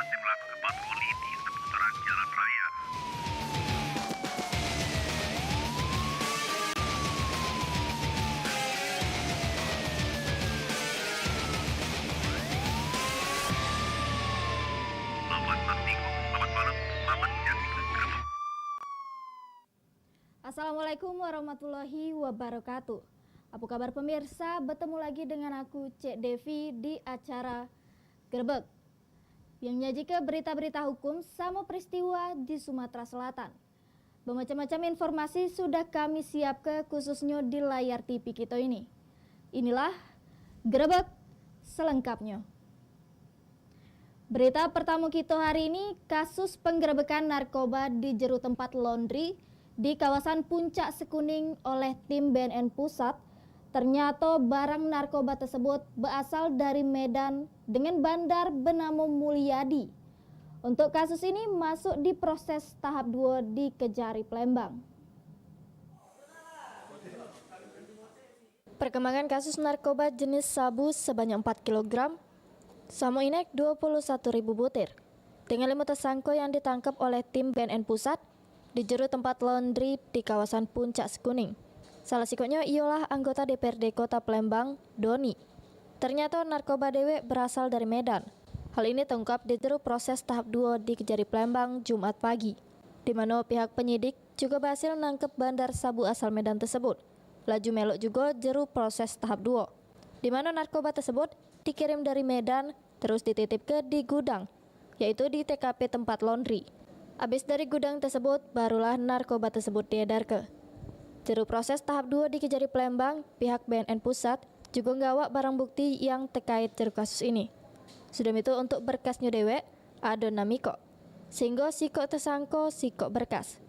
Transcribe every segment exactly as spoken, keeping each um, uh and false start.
Melakukan patroli di seputaran jalan raya. Selamat malam, selamat malam, selamat siang. Assalamualaikum warahmatullahi wabarakatuh. Apa kabar pemirsa? Betemu lagi dengan aku, Cek Devi, di acara Grebek yang nyajike berita-berita hukum samo peristiwa di Sumatera Selatan. Bermacam-macam informasi sudah kami siapke khususnyo di layar T V kito ini. Inilah Grebek selengkapnyo. Berita pertamo kito hari ini, kasus penggerebekan narkoba di jeru tempat laundry di kawasan Puncak Sekuning oleh tim B N N Pusat. Ternyato barang narkoba tersebut berasal dari Medan dengan bandar benamo Mulyadi. Untuk kasus ini masuk di proses tahap duo di Kejari Palembang. Perkembangan kasus narkoba jenis sabu sebanyak empat kilogram, samo inek dua puluh satu ribu butir, dengan limo tersangko yang ditangkap oleh tim B N N Pusat di jeru tempat laundry di kawasan Puncak Sekuning. Salah sikoknyo ialah anggota D P R D Kota Palembang, Doni. Ternyato narkoba dewek berasal dari Medan. Hal ini terungkap di jeru proses tahap duo di Kejari Palembang, Jumat pagi, di mano pihak penyidik jugo berhasil nangkep bandar sabu asal Medan tersebut. Laju melok jugo jeru proses tahap duo, di mano narkoba tersebut dikirim dari Medan terus dititipke di gudang, yaitu di T K P tempat laundry. Abis dari gudang tersebut, barulah narkoba tersebut diedarke. Jeru proses tahap duo di Kejari Palembang, pihak B N N Pusat jugo nggawak barang bukti yang terkait jeru kasus ini. Sudah itu, untuk berkasnyo dewek, ado enam ikok, sehinggo sikok tersangko, sikok berkas.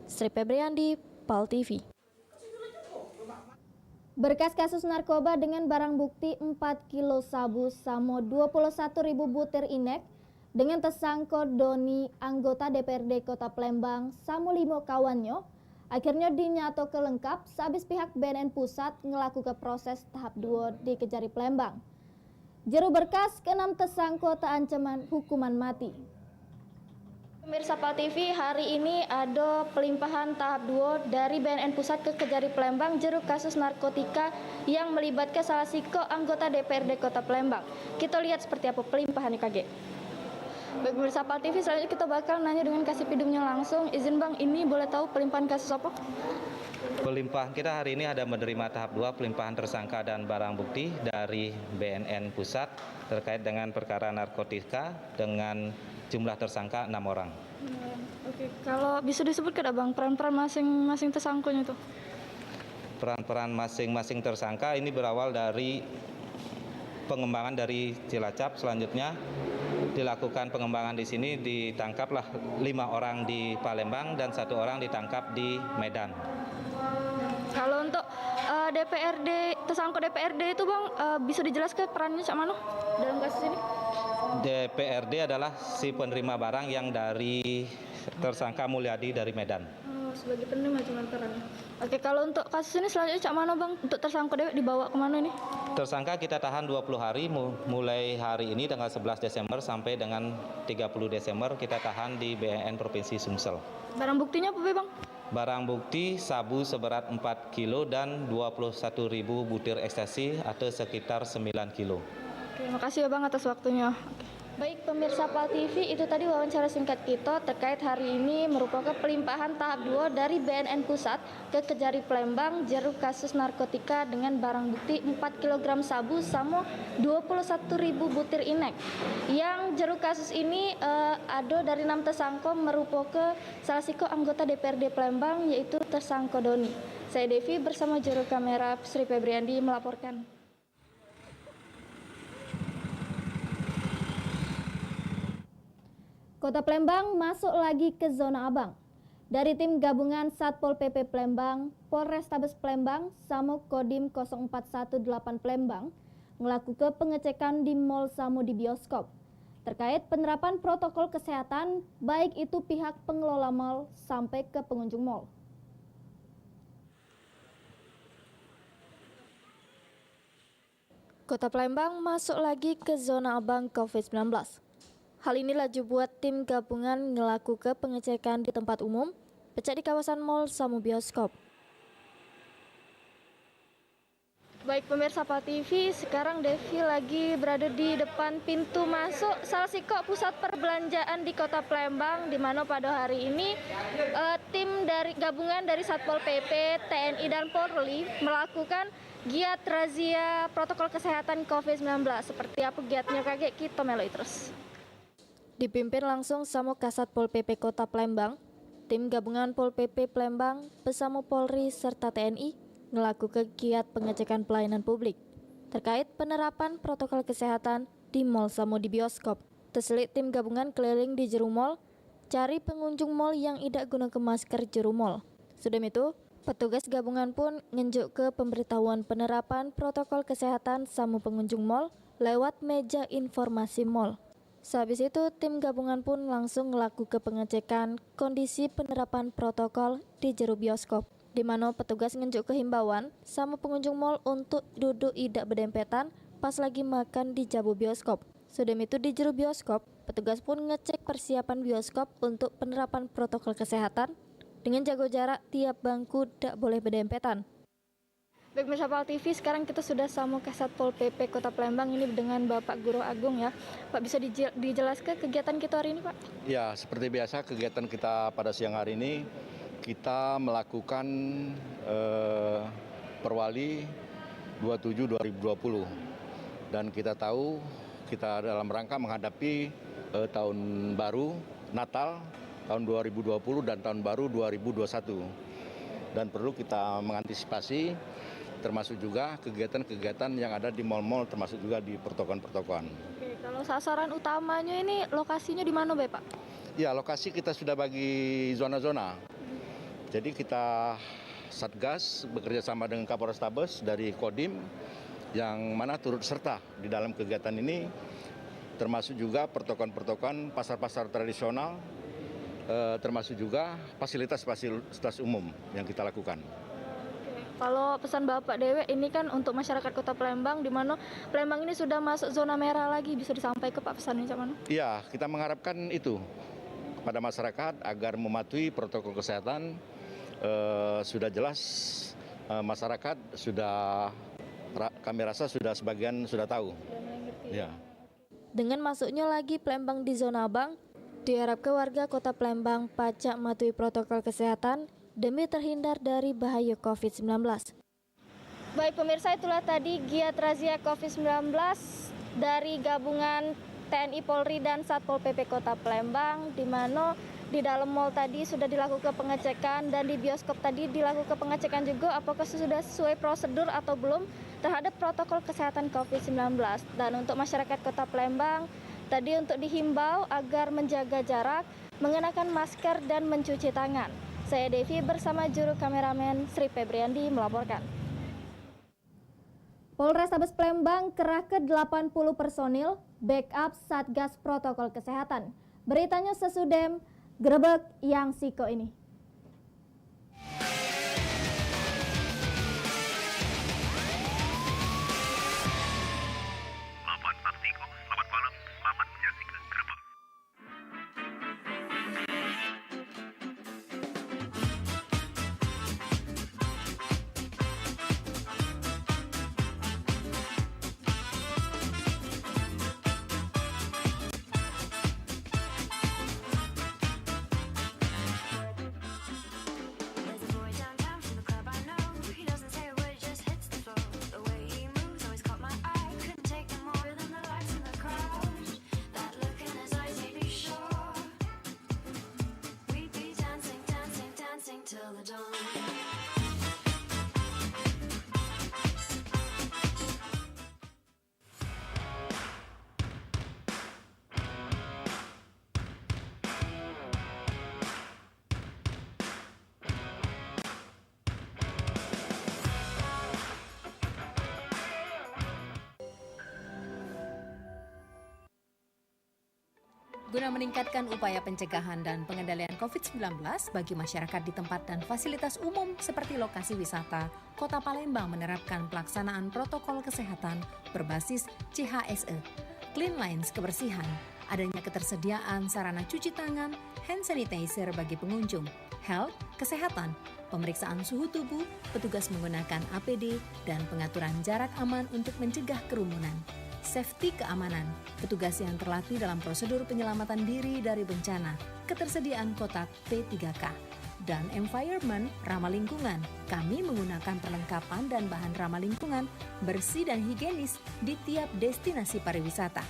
Sri Febriandi, Pal T V. Berkas kasus narkoba dengan barang bukti empat kilo sabu samo dua puluh satu ribu butir inek dengan tersangko Doni, anggota D P R D Kota Palembang, samo limo kawannyo, akhirnyo dinyatoke lengkap sehabis pihak B N N Pusat ngelakuke proses tahap duo di Kejari Palembang. Jeru berkas, keenam tersangko teancaman hukuman mati. Pemirsa Pal T V, hari ini ado pelimpahan tahap duo dari B N N Pusat ke Kejari Palembang jeru kasus narkotika yang melibatke salah sikok anggota D P R D Kota Palembang. Kito lihat seperti apo pelimpahannyo kagek. Baik, pemirsa Pal T V, selanjutnya kita bakal nanya dengan Kasih Pidumnya langsung. Izin Bang, ini boleh tahu pelimpahan kasus apa? Pelimpahan kita hari ini ada menerima tahap duo pelimpahan tersangka dan barang bukti dari B N N Pusat terkait dengan perkara narkotika dengan jumlah tersangka enam orang. Oke, kalau bisa disebutkan, Bang, peran-peran masing-masing tersangkanya itu? Peran-peran masing-masing tersangka ini berawal dari pengembangan dari Cilacap. Selanjutnya dilakukan pengembangan di sini, ditangkaplah lima orang di Palembang dan satu orang ditangkap di Medan. Kalau untuk, eh, D P R D, tersangka D P R D itu, Bang, eh, bisa dijelaskan perannya cak mana dalam kasus ini? D P R D adalah si penerima barang yang dari tersangka Mulyadi dari Medan. Oh, sebagai penerima cuman perannya. Oke, kalau untuk kasus ini selanjutnya cak mana, Bang? Untuk tersangka dewek dibawa ke mana ini? Tersangka kita tahan dua puluh hari, mu-, mulai hari ini tanggal sebelas Desember sampai dengan tiga puluh Desember kita tahan di B N N Provinsi Sumsel. Barang buktinya apa be, Bang? Barang bukti sabu seberat empat kilo dan dua puluh satu ribu butir ekstasi atau sekitar sembilan kilo. Oke, makasih ya, Bang, atas waktunya. Oke. Baik, pemirsa Pal T V, itu tadi wawancara singkat kita terkait hari ini merupakan pelimpahan tahap duo dari B N N Pusat ke Kejari Palembang jeru kasus narkotika dengan barang bukti empat kilogram sabu samo dua puluh satu ribu butir inek. Yang jeru kasus ini, eh, ado dari enam tersangka merupakan salah sikok anggota D P R D Palembang, yaitu tersangka Doni. Saya Devi bersama juru kamera Sri Febriandi melaporkan. Kota Palembang masuk lagi ke zona abang. Dari tim gabungan Satpol P P Palembang, Polrestabes Palembang, samo Kodim kosong empat satu delapan Palembang ngelakuke pengecekan di mall samo di bioskop terkait penerapan protokol kesehatan, baik itu pihak pengelola mall sampai ke pengunjung mall. Kota Palembang masuk lagi ke zona abang covid sembilan belas. Hal ini laju buat tim gabungan ngelakuke pengecekan di tempat umum, pecak di kawasan mall samo bioskop. Baik pemirsa Pal T V, sekarang Devi lagi berada di depan pintu masuk salah sikok pusat perbelanjaan di Kota Palembang, di mana pada hari ini, eh, tim dari, gabungan dari Satpol P P, T N I dan Polri melakukan giat razia protokol kesehatan covid sembilan belas. Seperti apa giatnya kagek, kita meloi terus. Dipimpin langsung samo Kasat Pol P P Kota Palembang, tim gabungan Pol P P Palembang besamo Polri serta T N I ngelakuke giat pengecekan pelayanan publik terkait penerapan protokol kesehatan di mall samo di bioskop. Teselik tim gabungan keliling di jeru mall, cari pengunjung mall yang idak gunoke masker jeru mall. Sudem itu, petugas gabungan pun ngenjukke pemberitahuan penerapan protokol kesehatan samo pengunjung mall lewat meja informasi mall. Sehabis itu, tim gabungan pun langsung ngelakuke pengecekan kondisi penerapan protokol di jeru bioskop, di mano petugas ngenjukke himbauan samo pengunjung mall untuk duduk idak bedempetan pas lagi makan di jabo bioskop. Sudem itu, di jeru bioskop, petugas pun ngecek persiapan bioskop untuk penerapan protokol kesehatan dengan jago jarak tiap bangku dak boleh bedempetan. Baik, pemirsa Pal T V, sekarang kita sudah samo Kasat Pol P P Kota Palembang ini dengan Bapak Guru Agung ya. Pak, bisa dije-, dijelaske kegiatan kita hari ini, Pak? Ya, seperti biasa kegiatan kita pada siang hari ini, kita melakukan, eh, Perwali dua tujuh dua ribu dua puluh. Dan kita tahu kita dalam rangka menghadapi, eh, tahun baru, Natal, tahun dua ribu dua puluh dan tahun baru dua ribu dua satu. Dan perlu kita mengantisipasi, termasuk juga kegiatan-kegiatan yang ada di mall-mall, termasuk juga di pertokoan-pertokoan. Oke, kalau sasaran utamanya ini lokasinya di mana, Bapak? Ya, lokasi kita sudah bagi zona-zona. Jadi kita Satgas bekerja sama dengan Kapolrestabes dari Kodim yang mana turut serta di dalam kegiatan ini, termasuk juga pertokoan-pertokoan, pasar-pasar tradisional, eh, termasuk juga fasilitas-fasilitas umum yang kita lakukan. Oke. Kalau pesan Bapak dewek ini kan untuk masyarakat Kota Palembang, di mana Palembang ini sudah masuk zona merah lagi, bisa disampaikan, Pak, pesannya cak mana? Iya, kita mengharapkan itu kepada masyarakat agar mematuhi protokol kesehatan. Eh, sudah jelas, eh, masyarakat sudah ra-, kami rasa sudah sebagian sudah tahu. Sudah mulai ngerti. Ya. Dengan masuknya lagi Palembang di zona abang, diharapke warga Kota Palembang pacak matuhi protokol kesehatan demi terhindar dari bahaya covid sembilan belas. Baik pemirsa, itulah tadi giat razia covid sembilan belas dari gabungan T N I Polri dan Satpol P P Kota Palembang, di mano di dalam mall tadi sudah dilakukan pengecekan dan di bioskop tadi dilakukan pengecekan juga apakah sudah sesuai prosedur atau belum terhadap protokol kesehatan covid sembilan belas. Dan untuk masyarakat Kota Palembang, tadi untuk dihimbau agar menjaga jarak, mengenakan masker, dan mencuci tangan. Saya Devi bersama juru kameramen Sri Febriandi melaporkan. Polrestabes Palembang kerahke delapan puluh personil backup Satgas Protokol Kesehatan. Beritanya sesudem grebek yang sikok ini. Lapan Artiko, selamat malam, selamat menyaksikan Grebek. Guna meningkatkan upaya pencegahan dan pengendalian covid sembilan belas bagi masyarakat di tempat dan fasilitas umum seperti lokasi wisata, Kota Palembang menerapkan pelaksanaan protokol kesehatan berbasis C H S E, cleanliness kebersihan, adanya ketersediaan sarana cuci tangan, hand sanitizer bagi pengunjung, health, kesehatan, pemeriksaan suhu tubuh, petugas menggunakan A P D, dan pengaturan jarak aman untuk mencegah kerumunan. Safety keamanan, petugas yang terlatih dalam prosedur penyelamatan diri dari bencana, ketersediaan kotak P tiga K. Dan environment, ramah lingkungan. Kami menggunakan perlengkapan dan bahan ramah lingkungan, bersih dan higienis di tiap destinasi pariwisata.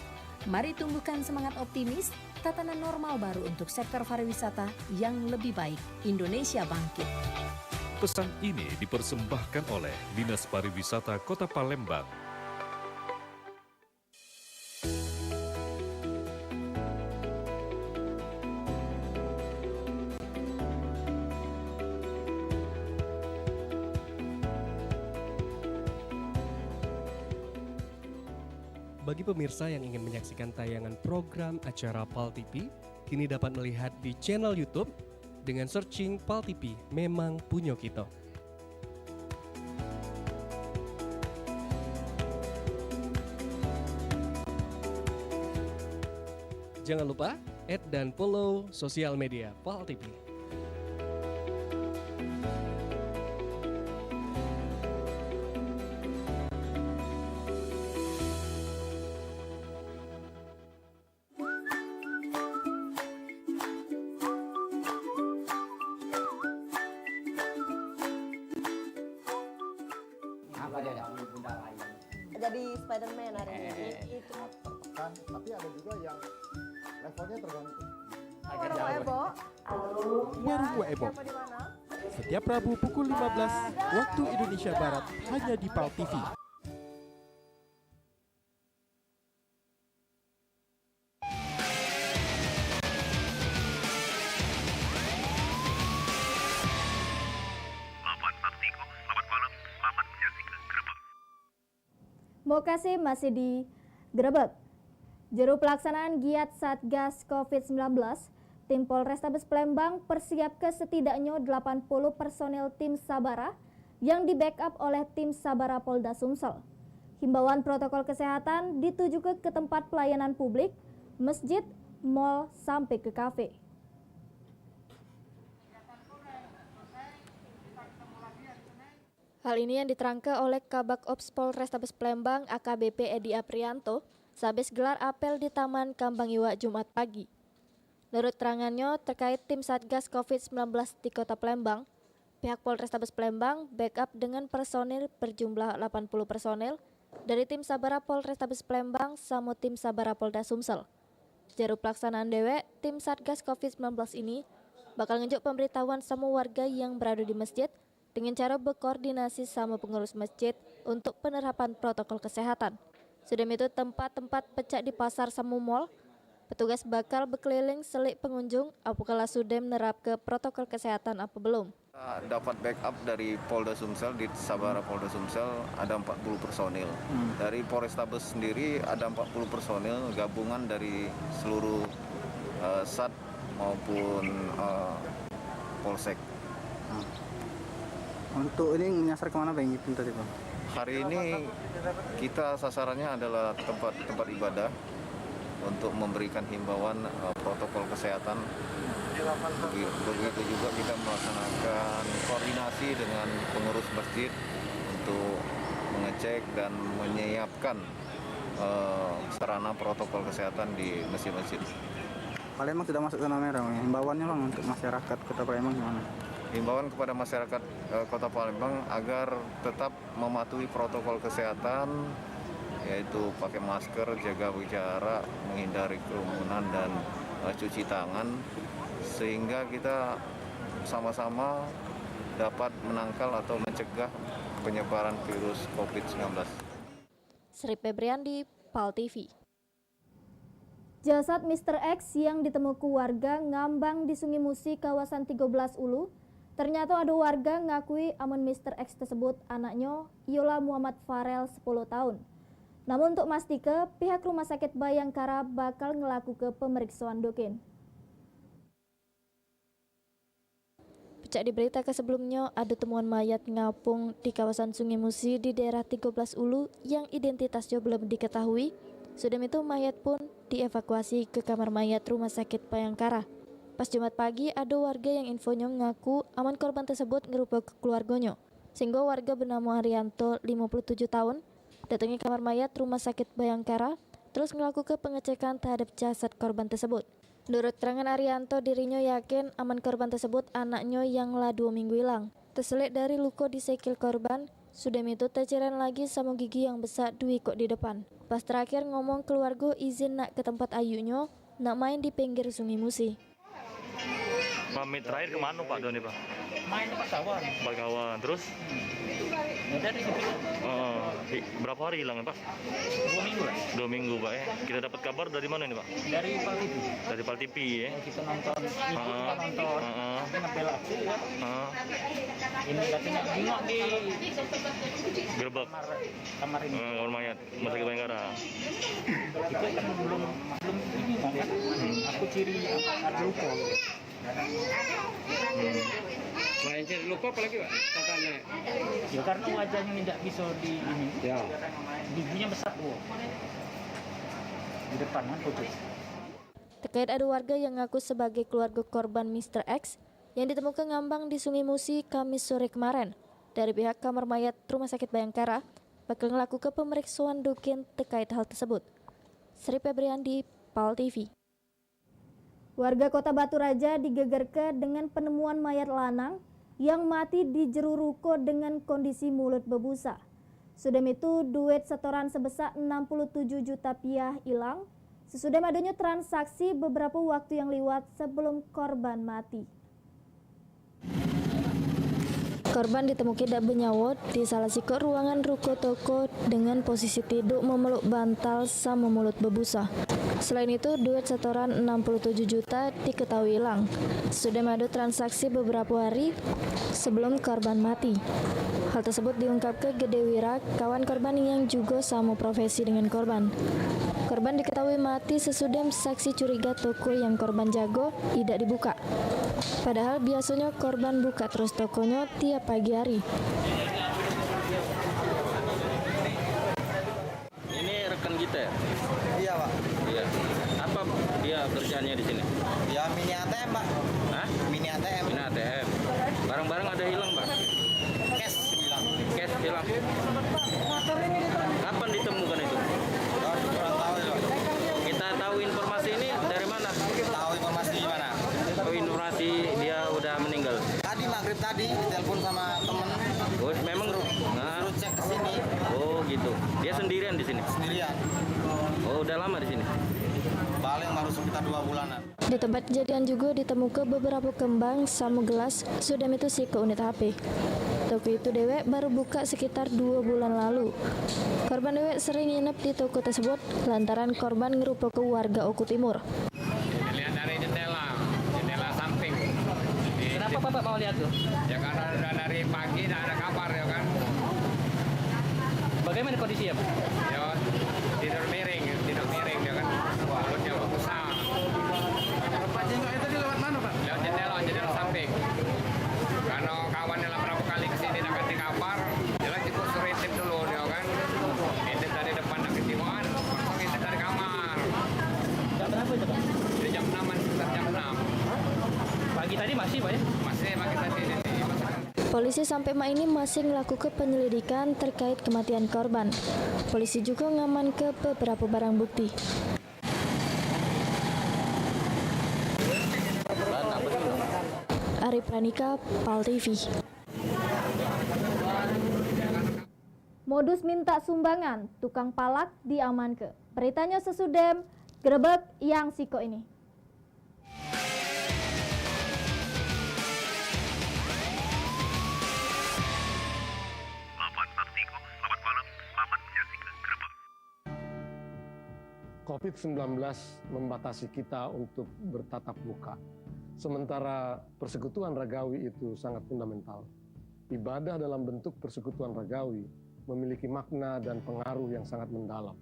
Mari tumbuhkan semangat optimis, tatanan normal baru untuk sektor pariwisata yang lebih baik. Indonesia bangkit. Pesan ini dipersembahkan oleh Dinas Pariwisata Kota Palembang. Bagi pemirsa yang ingin menyaksikan tayangan program acara Pal T V, kini dapat melihat di channel YouTube dengan searching Pal T V Memang Punyo Kito. Jangan lupa add dan follow sosial media Pal T V. Apa dia, Dok? Jadi Spider-Man hari ini. Eh. Itu. Kan, tapi ada juga yang levelnya tergantung. Warung Ebo. Warung Ebo. Siapa di mana? Setiap Rabu pukul lima belas waktu Indonesia Barat, hanya di Pal T V. Mokase masih digrebek. Juru pelaksanaan giat Satgas covid sembilan belas, tim Polrestabes Palembang persiapke setidaknyo delapan puluh personil tim Sabara yang di-backup oleh tim Sabara Polda Sumsel. Himbauan protokol kesehatan ditujuke ke tempat pelayanan publik, masjid, mall, sampe ke kafe. Hal ini yang diterangke oleh Kabak Ops Polrestabes Palembang A K B P Edi Aprianto sehabis gelar apel di Taman Kambang Iwak Jumat pagi. Menurut terangannyo terkait tim Satgas covid sembilan belas di Kota Palembang, pihak Polrestabes Palembang backup dengan personil berjumlah delapan puluh personil dari tim Sabara Polrestabes Palembang samo tim Sabara Polda Sumsel. Juru pelaksanaan dewek, tim Satgas covid sembilan belas ini bakal ngenjuk pemberitahuan samo warga yang berado di masjid dengan caro bekoordinasi samo pengurus masjid untuk penerapan protokol kesehatan. Sudem itu, tempat-tempat pecak di pasar samo mall, petugas bakal bekeliling selik pengunjung apabila sudem nerapke protokol kesehatan apa belum. Dapat backup dari Polda Sumsel, di Sabara Polda Sumsel ada empat puluh personil. Hmm. Dari Polrestabes sendiri ada empat puluh personil gabungan dari seluruh, eh, Sat maupun, eh, Polsek. Hmm. Untuk ini menyasar kemana, Bang, itu tadi, Bang? Hari ini kita sasarannya adalah tempat-tempat ibadah untuk memberikan himbauan, eh, protokol kesehatan. Begi-, begitu juga kita melaksanakan koordinasi dengan pengurus masjid untuk mengecek dan menyiapkan, eh, sarana protokol kesehatan di masjid-masjid. Palembang sudah masuk zona merah, Bang. Himbauannya, Bang, untuk masyarakat Kota Palembang gimana? Himbauan kepada masyarakat, eh, Kota Palembang agar tetap mematuhi protokol kesehatan, yaitu pakai masker, jaga jarak, menghindari kerumunan, dan, eh, cuci tangan, sehingga kita sama-sama dapat menangkal atau mencegah penyebaran virus covid sembilan belas. Sri Febriandi, Pal T V. Jasad Mister X yang ditemuke warga ngambang di Sungai Musi, kawasan Tigo Belas Ulu, ternyata ado warga ngakui amun Mister X tersebut anaknyo, ialah Muhammad Farel, sepuluh taun. Namun, untuk mastike, pihak Rumah Sakit Bayangkara bakal ngelakuke pemeriksoan doken. Pecak diberitake sebelumnyo, ado temuan mayat ngapung di kawasan Sungai Musi di daerah tigo belas Ulu yang identitasnyo belum diketahui. Sudem itu, mayat pun dievakuasi ke kamar mayat Rumah Sakit Bayangkara. Pas Jumat pagi, ado warga yang infonyo ngaku aman korban tersebut ngerupoke keluargonyo. Sehinggo warga benamo Arianto, limo puluh tujuh taun, datangi kamar mayat Rumah Sakit Bayangkara, terus ngelakuke pengecekan terhadap jasad korban tersebut. Menurut keterangan Arianto, dirinyo yakin aman korban tersebut anaknyo yang la duo minggu ilang. Teselik dari luko di sikil korban, sudem itu teciren lagi samo gigi yang besak duo ikok di depan. Pas terakhir ngomong keluargo izin nak ke tempat ayunyo, nak main di pinggir Sungai Musi. Pamit terakhir kemana, Pak, Doni, Pak? Main tempat kawan. Tempat kawan. Terus? Udah di situ. Heeh. Di, berapa hari hilang, Pak? Dua minggu lah. Dua minggu, Pak, ya. Kita dapat kabar dari mana ini, Pak? Dari Pal T V. Dari Pal T V, ya. Ya, kita nonton. Heeh. Kita nonton. Heeh. Dia ngebel aku, ya. Heeh. Ini katanya jenguk di gerbek kamar, kamar ini. Heeh, kamar mayat. Rumah Sakit Bayangkara. Itu kan belum, belum ini, Bang, kan? Aku ciri lupa. Hmm. Selain ciri lupa, apa lagi, Pak? Katanya. Ya, karena wajahnya tidak bisa di ini. Ya. Giginya besar, tuh. Di depan, kan, putus. Terkait ada warga yang ngaku sebagai keluarga korban Mister X yang ditemukan ngambang di Sungai Musi, Kamis sore kemarin, dari pihak kamar mayat Rumah Sakit Bayangkara bakal ngelakuke pemeriksoan doken terkait hal tersebut. Sri Febriandi, Pal T V. Warga Kota Batu Raja digegerke dengan penemuan mayat lanang yang mati di jero ruko dengan kondisi mulut bebusa. Sudem itu, duit setoran sebesak enam puluh tujuh juta piah ilang, sesudem adonyo transaksi beberapa waktu yang liwat sebelum korban mati. Korban ditemuke dak benyawo di salah sikok ruangan ruko toko dengan posisi tiduk memeluk bantal samo mulut bebusa. Selain itu, duit setoran enam puluh tujuh juta diketahui ilang. Sudem ado transaksi beberapa hari sebelum korban mati. Hal tersebut diungkapke Gede Wira, kawan korban yang jugo samo profesi dengan korban. Korban diketahui mati sesudem saksi curiga toko yang korban jago idak dibuka. Padahal biasonyo korban buka terus tokonyo tiap pagi hari. Ini rekan kita, ya? Iya, Pak. Iya. Apa dia kerjaannya di sini? Ya, mini A T M, Pak. Hah? Mini A T M. Mini A T M. Barang-barang ada hilang, Pak? Cash hilang. Cash hilang. Kapan ditemukan itu? Ya, kurang tahu ya, Pak. Kita tahu informasi ini dari mana? Tahu informasi di mana? Oh, informasi dia udah meninggal. Tadi maghrib tadi ditelepon sama temen. Oh, memang? Suruh, nah, suruh cek ke sini. Oh, gitu. Dia sendirian di sini? Sendirian. Oh, udah lama di sini? Paling baru sekitar dua bulanan. Di tempat kejadian jugo ditemuke beberapa kembang samo gelas, sudem itu sikok unit H P. Toko itu dewek baru buka sekitar dua bulan lalu. Korban dewek sering nginep di toko tersebut lantaran korban ngerupoke warga Oku Timur. Lihat dari jendela, jendela samping. Jadi, kenapa Bapak mau lihat tuh? Ya, karena udah dari pagi nggak ada kabar, ya kan. Bagaimana kondisinya, Pak? Ya, tidur miring, tidur miring, ya kan. Perutnya besar. Bapak jenguk itu lewat mana, Pak? Lewat jendela, jendela samping. Karena kawannya lah berapa kali ke sini, dah kasih kabar. Jelas itu suruh intip dulu, dia kan. Intip dari depan, dah ketimuan. Langsung intip dari kamar. Jam berapa itu, Pak? Itu jam enam, sekitar jam enam. Pagi tadi masih, Pak, ya? Masih pagi tadi, ini, masih. Polisi sampai mak ini masih ngelakuke penyelidikan terkait kematian korban. Polisi juga ngamanke beberapa barang bukti. Ari Pranika, Pal T V. Modus minta sumbangan tukang palak diamanke. Beritanyo sesudem grebek yang sikok ini. Lapan Artiko, selamat malam, selamat menyaksikan Grebek. Covid sembilan belas membatasi kita untuk bertatap muka. Sementara persekutuan ragawi itu sangat fundamental. Ibadah dalam bentuk persekutuan ragawi memiliki makna dan pengaruh yang sangat mendalam.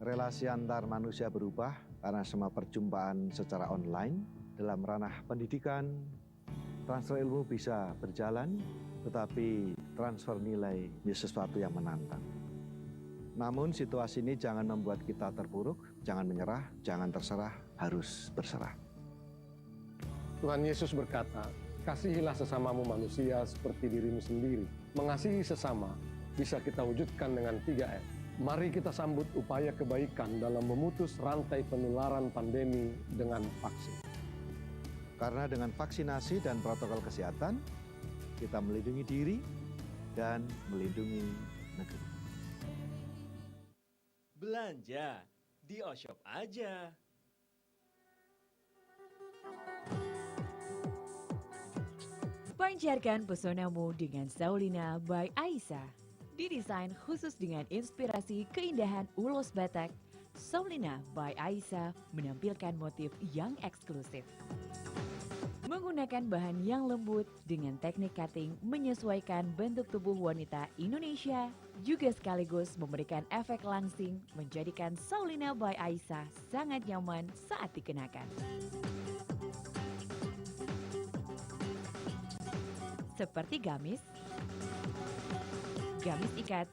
Relasi antar manusia berubah karena semua perjumpaan secara online. Dalam ranah pendidikan, transfer ilmu bisa berjalan, tetapi transfer nilai ini sesuatu yang menantang. Namun, situasi ini jangan membuat kita terpuruk, jangan menyerah, jangan terserah, harus berserah. Tuhan Yesus berkata, "Kasihilah sesamamu manusia seperti dirimu sendiri." Mengasihi sesama bisa kita wujudkan dengan tiga M. Mari kita sambut upaya kebaikan dalam memutus rantai penularan pandemi dengan vaksin. Karena dengan vaksinasi dan protokol kesehatan, kita melindungi diri dan melindungi negeri. Belanja di Oshop aja. Pancarkan pesonamu dengan Saulina by Aisyah. Didesain khusus dengan inspirasi keindahan ulos Batak, Saulina by Aisyah menampilkan motif yang eksklusif. Menggunakan bahan yang lembut dengan teknik cutting menyesuaikan bentuk tubuh wanita Indonesia, juga sekaligus memberikan efek langsing menjadikan Saulina by Aisyah sangat nyaman saat dikenakan. Seperti gamis, gamis ikat,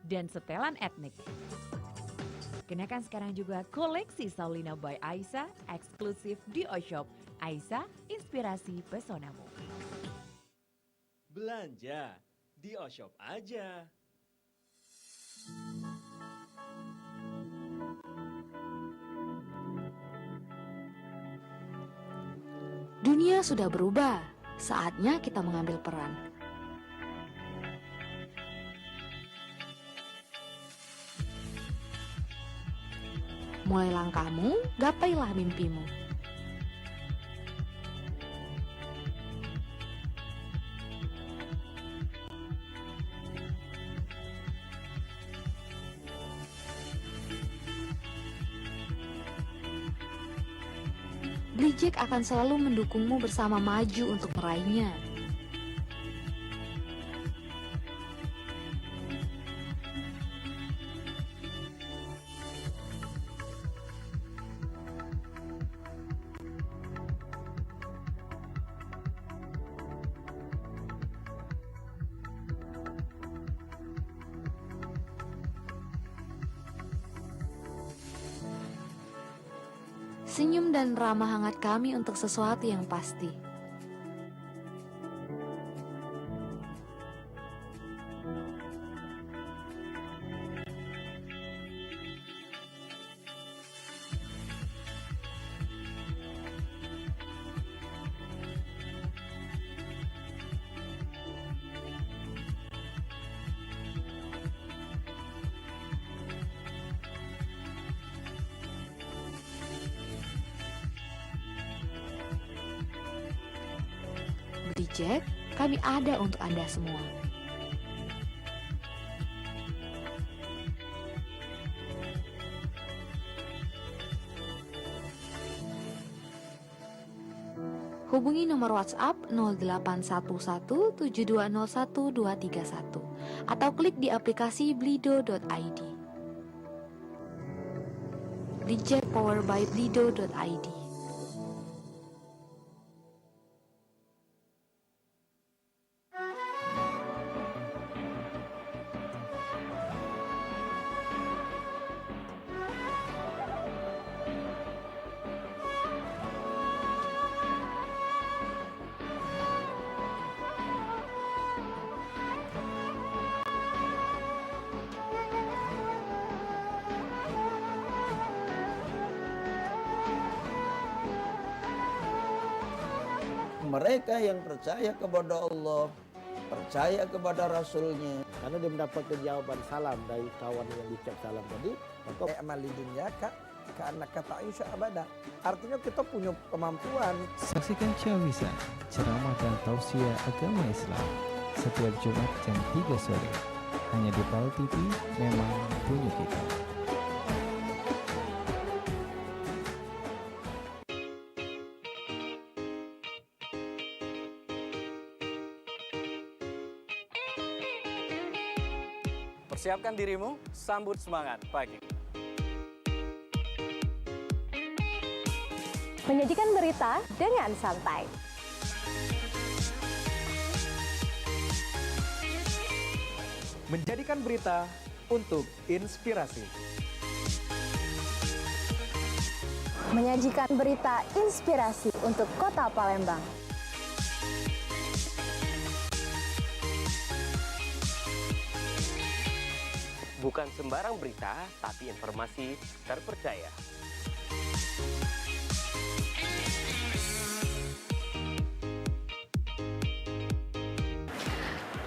dan setelan etnik. Kenakan sekarang juga koleksi Saulina by Aisyah eksklusif di Oshop. Aisyah, inspirasi pesonamu. Belanja di Oshop aja. Dunia sudah berubah, saatnya kita mengambil peran. Mulai langkahmu, gapailah mimpimu. Blijek akan selalu mendukungmu bersama maju untuk meraihnya. Senyum dan ramah hangat kami untuk sesuatu yang pasti. Blijek, kami ada untuk Anda semua. Hubungi nomor WhatsApp nol delapan satu satu tujuh dua nol satu dua tiga satu atau klik di aplikasi blido dot I D. Blijek power by blido dot I D. Mereka yang percaya kepada Allah, percaya kepada Rasulnya. Karena dia mendapatkan jawaban salam dari kawan yang diucap salam tadi, maka "I'mal li dunyaka ka'annaka ta'isyu abada." Artinya, kita punya kemampuan. Saksikan Syawisa, ceramah dan tausiah agama Islam, setiap Jumat jam tiga sore. Hanya di Pal T V, memang punya kita. Persiapkan dirimu, sambut semangat pagi. Menyajikan berita dengan santai. Menjadikan berita untuk inspirasi. Menyajikan berita inspirasi untuk Kota Palembang. Bukan sembarang berita, tapi informasi terpercaya.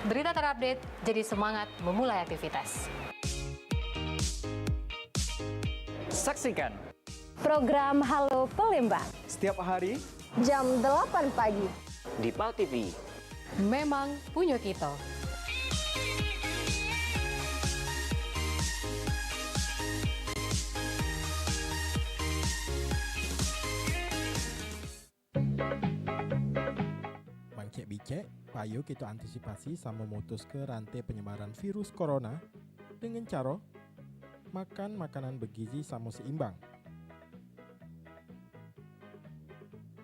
Berita terupdate, jadi semangat memulai aktivitas. Saksikan program Halo Palembang setiap hari jam delapan pagi di Pal T V. Memang punyo kito. Mangcek bicek, payo kito antisipasi samo mutuske rante penyebaran virus corona dengan caro makan makanan begizi samo seimbang.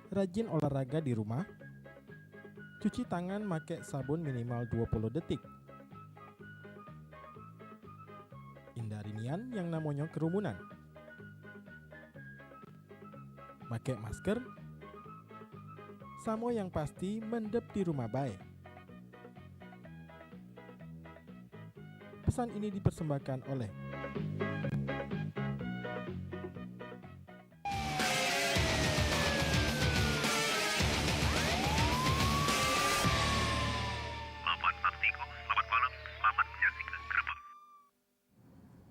Rajin olahraga di rumah. Cuci tangan make sabun minimal duo puluh detik. Hindari nian yang namonyo kerumunan. Make masker, samo yang pasti mendep di rumah bae. Pesan ini dipersembahkan oleh Lapan Artiko, selamat malam, selamat menyaksikan Grebek.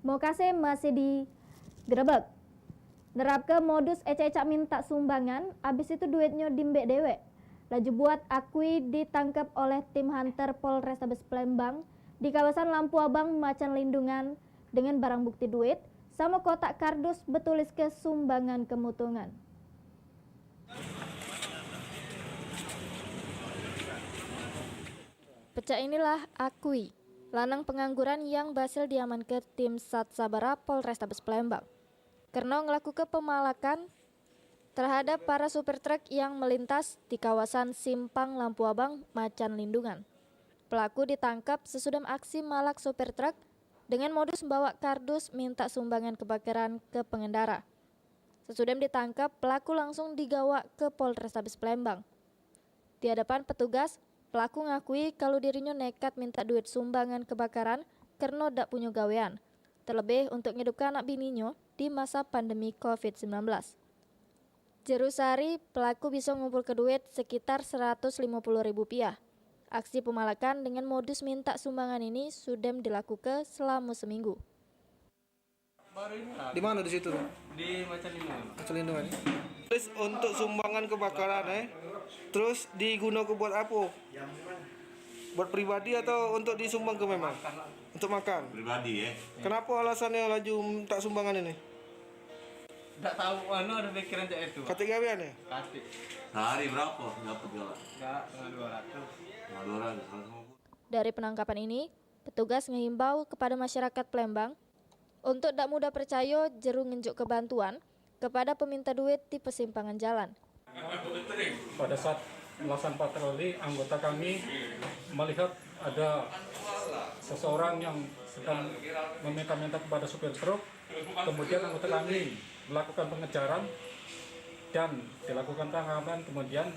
Mokase masih di Grebek. Nerapke modus ecak-ecak minta sumbangan, abis itu duitnyo dimbek dewek. Laju buat Akui ditangkep oleh tim hunter Polrestabes Palembang di kawasan Lampu Abang, Macan Lindungan, dengan barang bukti duit samo kotak kardus betuliske sumbangan kemutungan. Pecak inilah Akui, lanang pengangguran yang berhasil diamanke tim Sat Sabara Polrestabes Palembang. Kerno ngelakuke pemalakan terhadap para supir truk yang melintas di kawasan Simpang Lampu Abang, Macan Lindungan. Pelaku ditangkap sesudah aksi malak supir truk dengan modus membawa kardus minta sumbangan kebakaran ke pengendara. Sesudah ditangkap, pelaku langsung digawa ke Polrestabes Palembang. Di hadapan petugas, pelaku ngakui kalu dirinyo nekat minta duit sumbangan kebakaran kerno dak punyo gawean, terlebih untuk ngidupke anak bininyo di masa pandemi covid sembilan belas. Jeru sehari, pelaku biso ngumpulke duit sekitar seratus limo puluh ribu rupiah. Aksi pemalakan dengan modus minta sumbangan ini sudem dilakuke selamo seminggu. Di mano di situ tu? Di Macan Lindungan. Macan Lindungan. Terus untuk sumbangan kebakaran, eh. Terus digunoke buat apo? Buat pribadi atau untuk disumbangke memang? Untuk makan? Pribadi, eh. Kenapo alasannyo laju minta sumbangan ini? Dak tau, anu, ado pikiran cak itu. Katik gawean, eh? Katik. Sehari berapo dapat galak? Galak setengah dua ratus. Setengah dua ratus, seratus lima puluh. Dari penangkapan ini, petugas ngehimbau kepada masyarakat Palembang untuk dak mudah percayo jeru ngenjukke bantuan kepada peminta duit di persimpangan jalan. Pada saat melaksanakan patroli, anggota kami melihat ada seseorang yang sedang meminta-minta kepada supir truk. Kemudian anggota kami melakukan pengejaran dan dilakukan tangkapan, kemudian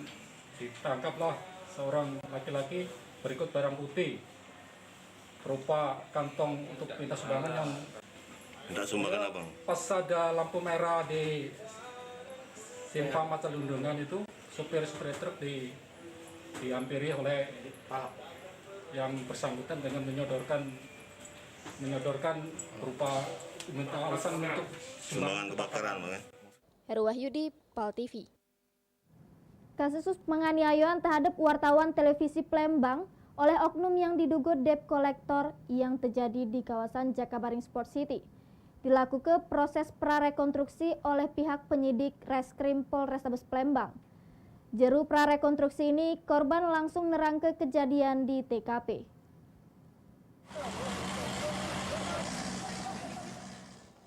ditangkaplah seorang laki-laki berikut barang bukti berupa kantong untuk minta sumbangan yang minta sumbangan, ya, abang. Pas ada lampu merah di simpang Macan Lindungan itu, supir-supir truk di, dihampiri oleh yang bersangkutan dengan menyodorkan menyodorkan berupa minta alasan untuk sumbangan kebakaran, bang, ya. Heru Wahyudi, Pal T V. Kasus penganiayaan terhadap wartawan televisi Palembang oleh oknum yang diduga debt collector yang terjadi di kawasan Jakabaring Sport City dilakukan proses prarekonstruksi oleh pihak penyidik Reskrim Polrestabes Palembang. Jeru prarekonstruksi ini, korban langsung nerangke kejadian di T K P.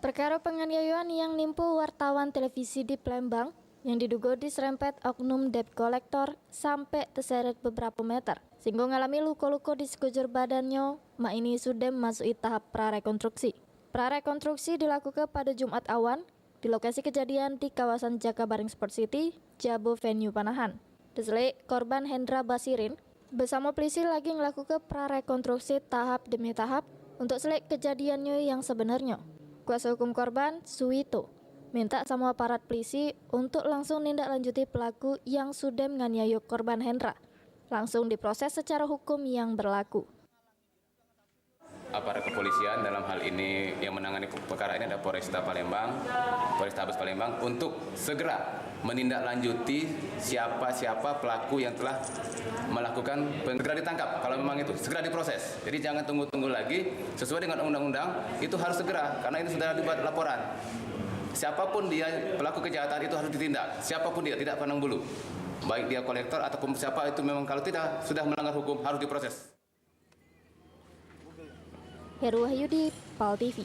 Perkara penganiayaan yang nimpu wartawan televisi di Palembang yang diduga diserempet oknum debt collector sampai terseret beberapa meter, sehingga ngalami luka-luka di sekujur badannya, mak ini sudah memasuki tahap prarekonstruksi. Prarekonstruksi dilakukan pada Jumat awan di lokasi kejadian di kawasan Jakabaring Sport City, Jabo Venue Panahan. Diselik, korban Hendra Basirin bersama polisi lagi ngelakuke prarekonstruksi tahap demi tahap untuk selik kejadiannya yang sebenarnya. Kuasa hukum korban, Suwito, minta sama aparat polisi untuk langsung nindak lanjuti pelaku yang sudah menganiaya korban Hendra. Langsung diproses secara hukum yang berlaku. Aparat kepolisian dalam hal ini yang menangani perkara ini ada Polresta Palembang, Polrestabes Palembang untuk segera menindaklanjuti siapa-siapa pelaku yang telah melakukan peng-, segera ditangkap kalau memang itu, segera diproses. Jadi jangan tunggu-tunggu lagi, sesuai dengan undang-undang itu harus segera karena ini sudah dibuat laporan. Siapapun dia pelaku kejahatan itu harus ditindak, siapapun dia tidak pandang bulu. Baik dia kolektor ataupun siapa itu memang kalau tidak sudah melanggar hukum harus diproses. Heru Wahyudi, Pal T V.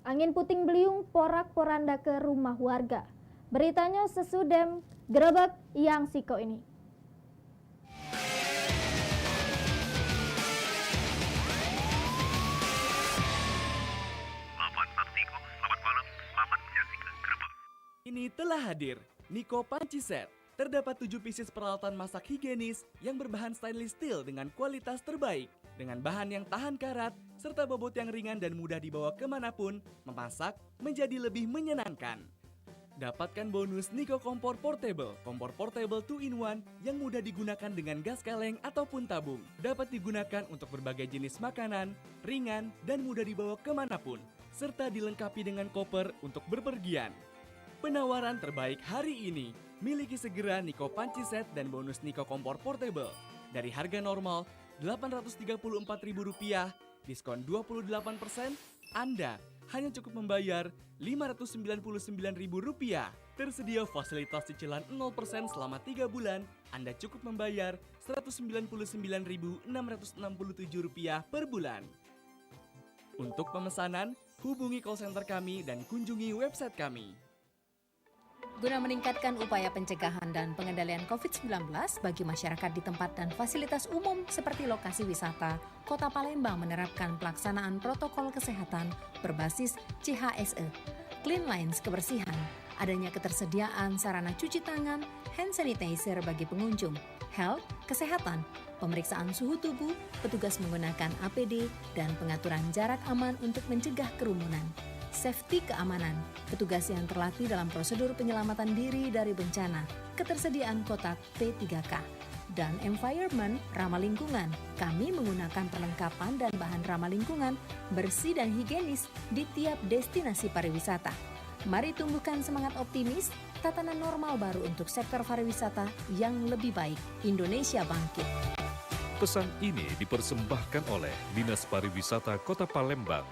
Angin puting beliung porak-poranda ke rumah warga. Beritanya sesudem grebek yang sikok ini. Lapan Taktiko, selamat malam, selamat menyaksikan Grebek. Ini telah hadir Niko Panci Set. Terdapat tujuh pieces peralatan masak higienis yang berbahan stainless steel dengan kualitas terbaik. Dengan bahan yang tahan karat, serta bobot yang ringan dan mudah dibawa kemanapun, memasak menjadi lebih menyenangkan. Dapatkan bonus Niko Kompor Portable, kompor portable two in one yang mudah digunakan dengan gas kaleng ataupun tabung. Dapat digunakan untuk berbagai jenis makanan, ringan, dan mudah dibawa kemanapun, serta dilengkapi dengan koper untuk berpergian. Penawaran terbaik hari ini, miliki segera Niko Panci Set dan bonus Niko Kompor Portable. Dari harga normal delapan ratus tiga puluh empat ribu rupiah, diskon dua puluh delapan persen, Anda hanya cukup membayar lima ratus sembilan puluh sembilan ribu rupiah. Tersedia fasilitas cicilan nol persen selama tiga bulan, Anda cukup membayar seratus sembilan puluh sembilan ribu enam ratus enam puluh tujuh rupiah per bulan. Untuk pemesanan, hubungi call center kami dan kunjungi website kami. Guna meningkatkan upaya pencegahan dan pengendalian covid sembilan belas bagi masyarakat di tempat dan fasilitas umum seperti lokasi wisata, Kota Palembang menerapkan pelaksanaan protokol kesehatan berbasis C H S E, Cleanliness kebersihan, adanya ketersediaan sarana cuci tangan, hand sanitizer bagi pengunjung, health, kesehatan, pemeriksaan suhu tubuh, petugas menggunakan A P D, dan pengaturan jarak aman untuk mencegah kerumunan. Safety keamanan, petugas yang terlatih dalam prosedur penyelamatan diri dari bencana, ketersediaan kotak P tiga K, dan environment ramah lingkungan. Kami menggunakan perlengkapan dan bahan ramah lingkungan, bersih dan higienis di tiap destinasi pariwisata. Mari tumbuhkan semangat optimis, tatanan normal baru untuk sektor pariwisata yang lebih baik. Indonesia bangkit. Pesan ini dipersembahkan oleh Dinas Pariwisata Kota Palembang.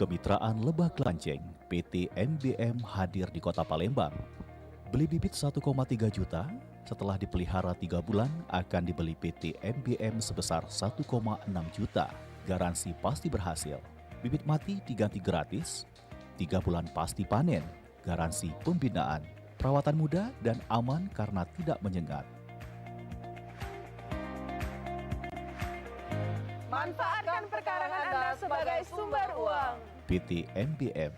Kemitraan Lebah Kelanceng, P T M B M hadir di Kota Palembang. Beli bibit satu koma tiga juta, setelah dipelihara tiga bulan akan dibeli P T M B M sebesar satu koma enam juta. Garansi pasti berhasil. Bibit mati diganti gratis, tiga bulan pasti panen. Garansi pembinaan, perawatan mudah dan aman karena tidak menyengat. Manfaatkan perkarangan Anda sebagai sumber uang. P T M B M,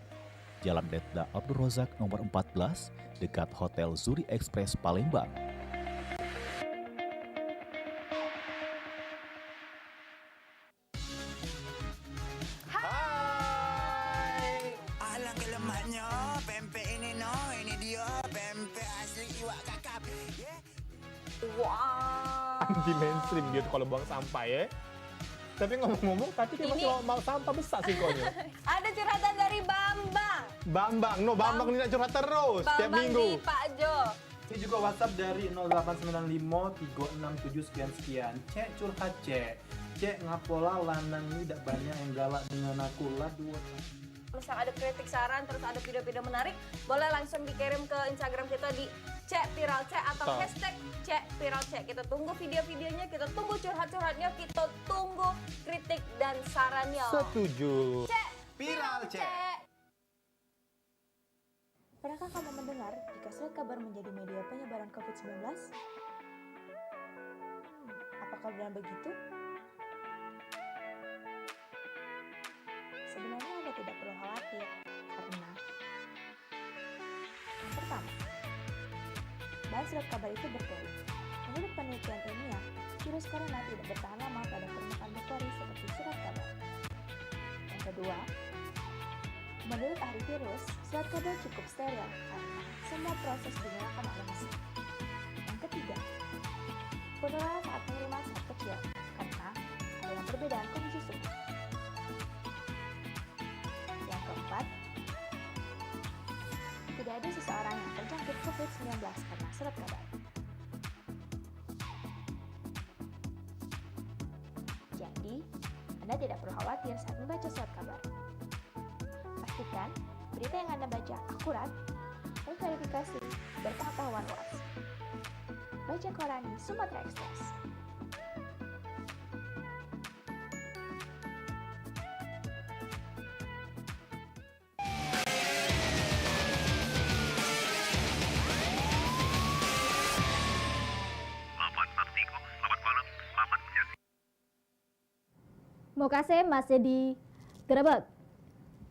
Jalan Letda Abdul Rozak nomor empat belas, dekat Hotel Zuri Express Palembang. Hai. Alangkah lemaknya pempek ini, no. Ini dia pempek asli iwak kakap. Ye. Wah. Anti mainstream dia tu kalau buang sampah, ya. Tapi ngomong-ngomong, tapi dia masih mau, mau sampah besar sih kau ni. Ada curhatan dari Bambang. Bambang, no, Bambang ni nak curhat terus tiap minggu. Bambang di Pak Jo. Ini juga WhatsApp dari nol delapan sembilan lima tiga enam tujuh sekian sekian. Cek, curhat, Cek. Cek, ngapola lanang ni dak banyak yang galak dengan aku lah, dua. Misal ada kritik saran, terus ada video-video menarik, boleh langsung dikirim ke Instagram kita di Cek Viral Cek atau hashtag Cek Viral Cek. Kita tunggu video-videonya, kita tunggu curhat-curhatnya, kita tunggu kritik dan sarannya. Setuju. Cek Viral Cek. Pernahkah kamu mendengar jika surat kabar menjadi media penyebaran covid sembilan belas? Hmm, apakah benar begitu? Sebenarnya Anda tidak perlu khawatir, karena yang pertama, bahan surat kabar itu berpori. Menurut penelitian ilmiah, virus corona tidak bertahan lama pada permukaan berpori seperti surat kabar. Yang kedua, menurut ahli virus, surat kabar cukup steril karena semua proses dinyalakan oleh mesin. Yang ketiga, penularan saat pengiriman sangat kecil karena ada yang berbeda dengan kondisi subuh. Yang keempat, tidak ada seseorang yang terjangkit covid sembilan belas karena surat kabar. Jadi, Anda tidak perlu khawatir saat membaca surat kabar. Pastikan berita yang Anda baca akurat, terverifikasi, berpengetahuan luas. Baca koran di Sumatera Express. Mokase masih di Grebek.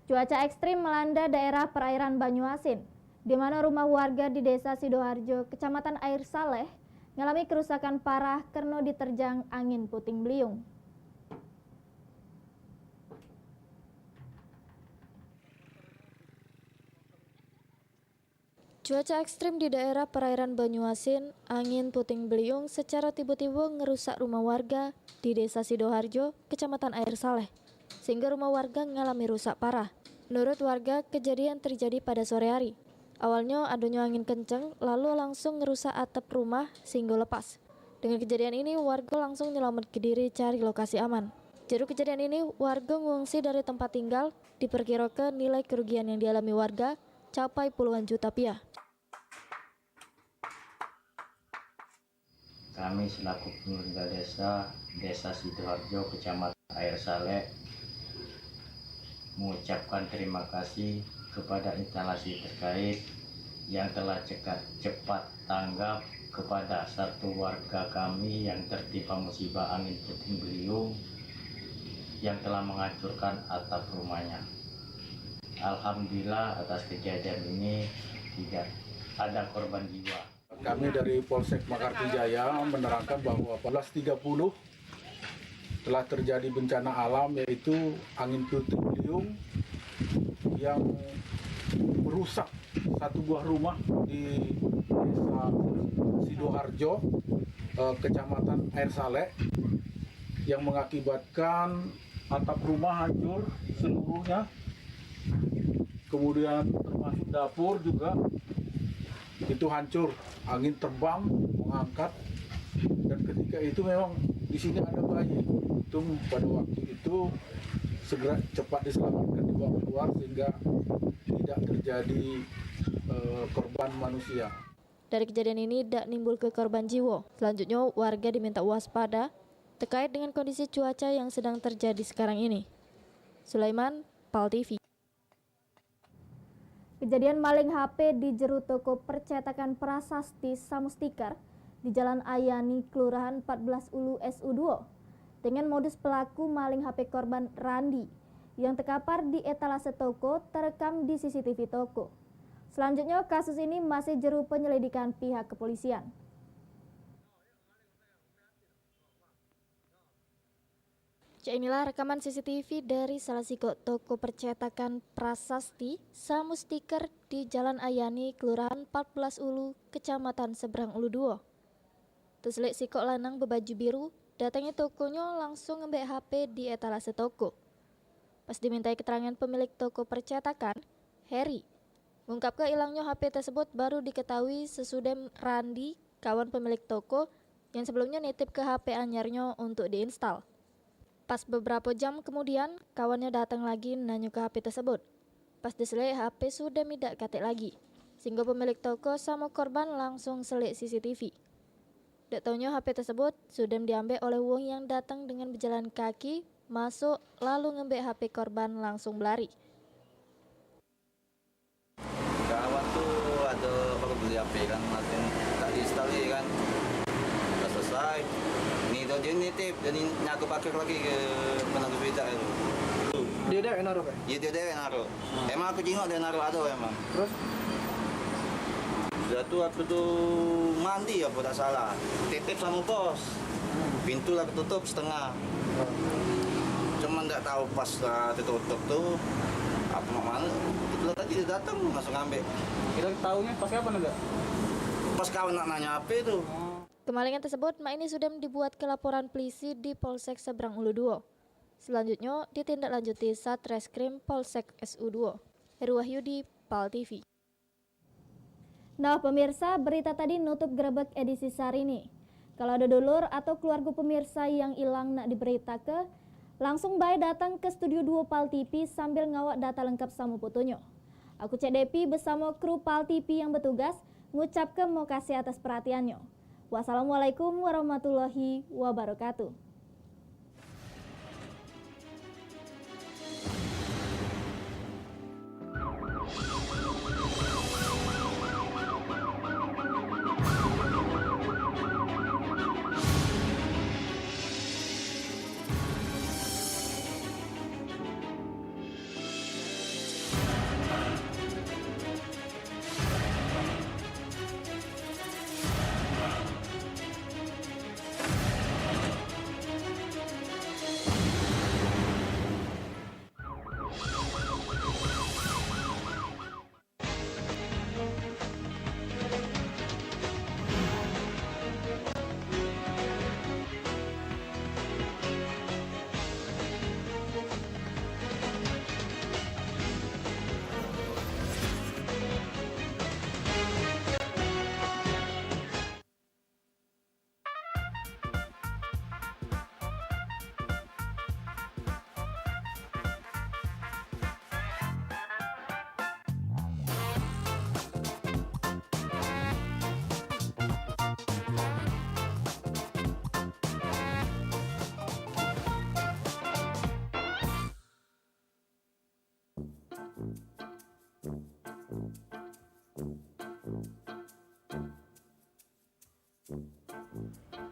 Cuaca ekstrim melanda daerah perairan Banyuasin, di mana rumah warga di Desa Sidoharjo, Kecamatan Air Saleh, ngalami kerusakan parah karena diterjang angin puting beliung. Cuaca ekstrim di daerah perairan Banyuasin, angin puting beliung secara tiba-tiba ngerusak rumah warga di Desa Sidoharjo, Kecamatan Air Saleh, sehingga rumah warga ngalami rusak parah. Menurut warga, kejadian terjadi pada sore hari. Awalnya adanya angin kenceng, lalu langsung ngerusak atap rumah sehingga lepas. Dengan kejadian ini, warga langsung nyelamatke diri cari lokasi aman. Jeru kejadian ini, warga ngungsi dari tempat tinggal, diperkirakan nilai kerugian yang dialami warga capai puluhan juta piah. Kami selaku pemerintah desa, Desa Sidoharjo, Kecamatan Air Saleh, mengucapkan terima kasih kepada instansi terkait yang telah cekat, cepat tanggap kepada satu warga kami yang tertimpa musibah angin puting beliung yang telah menghancurkan atap rumahnya. Alhamdulillah, atas kejadian ini tidak ada korban jiwa. Kami dari Polsek Mekarta Jaya menerangkan bahwa empat belas tiga puluh telah terjadi bencana alam, yaitu angin puting beliung yang merusak satu buah rumah di Desa Sidoharjo, eh, Kecamatan Air Saleh, yang mengakibatkan atap rumah hancur seluruhnya, kemudian termasuk dapur juga itu hancur, angin terbang mengangkat, dan ketika itu memang di sini ada bayi. Untung pada waktu itu segera cepat diselamatkan, dibawa keluar sehingga tidak terjadi, eh, korban manusia. Dari kejadian ini dak nimbulke korban jiwa. Selanjutnya, warga diminta waspada terkait dengan kondisi cuaca yang sedang terjadi sekarang ini. Sulaiman, Pal T V. Kejadian maling H P di jeru toko percetakan Prasasti Samustiker di Jalan Ayani, Kelurahan empat belas Ulu S U dua, dengan modus pelaku maling H P korban Randi yang terkapar di etalase toko terekam di C C T V toko. Selanjutnya, kasus ini masih jeru penyelidikan pihak kepolisian. Cak inilah rekaman C C T V dari salah sikok toko percetakan Prasasti Samustiker di Jalan Ayani, Kelurahan empat belas Ulu, Kecamatan Seberang Ulu dua. Teselik sikok lanang bebaju biru datangi tokonyo, langsung ngembek H P di etalase toko. Pas dimintai keterangan pemilik toko percetakan, Heri, ngungkapke ilangnya H P tersebut baru diketahui sesudah Randi, kawan pemilik toko, yang sebelumnya nitipke H P anyarnyo untuk diinstal. Pas beberapa jam kemudian, kawannya datang lagi nanyoke H P tersebut. Pas diselik, H P Sudem idak katek lagi, sehingga pemilik toko samo korban langsung selik C C T V. Dak taunyo H P tersebut Sudem diambek oleh wong yang datang dengan bejalan kaki, masuk, lalu ngembek H P korban langsung belari. Kawan tu ado baru beli H P kan, masih tak diinstal ye kan. Dah selesai. Ni tu dia nitip, dia ni nyaku pakai lagi ke penangguh sepeda tu. Dia dewek naruh, kan? Ya, dia dewek naruh. Emang aku jingok dia naruh ado emang. Terus? Sudah tu aku tu mandi apa tak salah. Titip sama bos. Pintu lah ketutup setengah. Cuman dak tahu pas lah tertutup tu apa mak mana. Itulah tadi dia datang langsung ngambil. Kira tahunya pas kapan enggak? Pas kawan nak nanya H P tu. Kemalingan tersebut mak ini sudah dibuat ke laporan polisi di Polsek Seberang Ulu duo. Selanjutnya ditindaklanjuti Satreskrim Polsek S U duo. Heru Wahyudi, Pal T V. Nah, pemirsa, berita tadi nutup grebek edisi sehari ini. Kalau ada dulur atau keluarga pemirsa yang hilang nak diberitake, langsung bae datang ke Studio duo Pal T V sambil ngawak data lengkap sama fotonyo. Aku Cek Depi bersama kru Pal T V yang bertugas ngucapke mokasih atas perhatiannyo. Wassalamualaikum warahmatullahi wabarakatuh.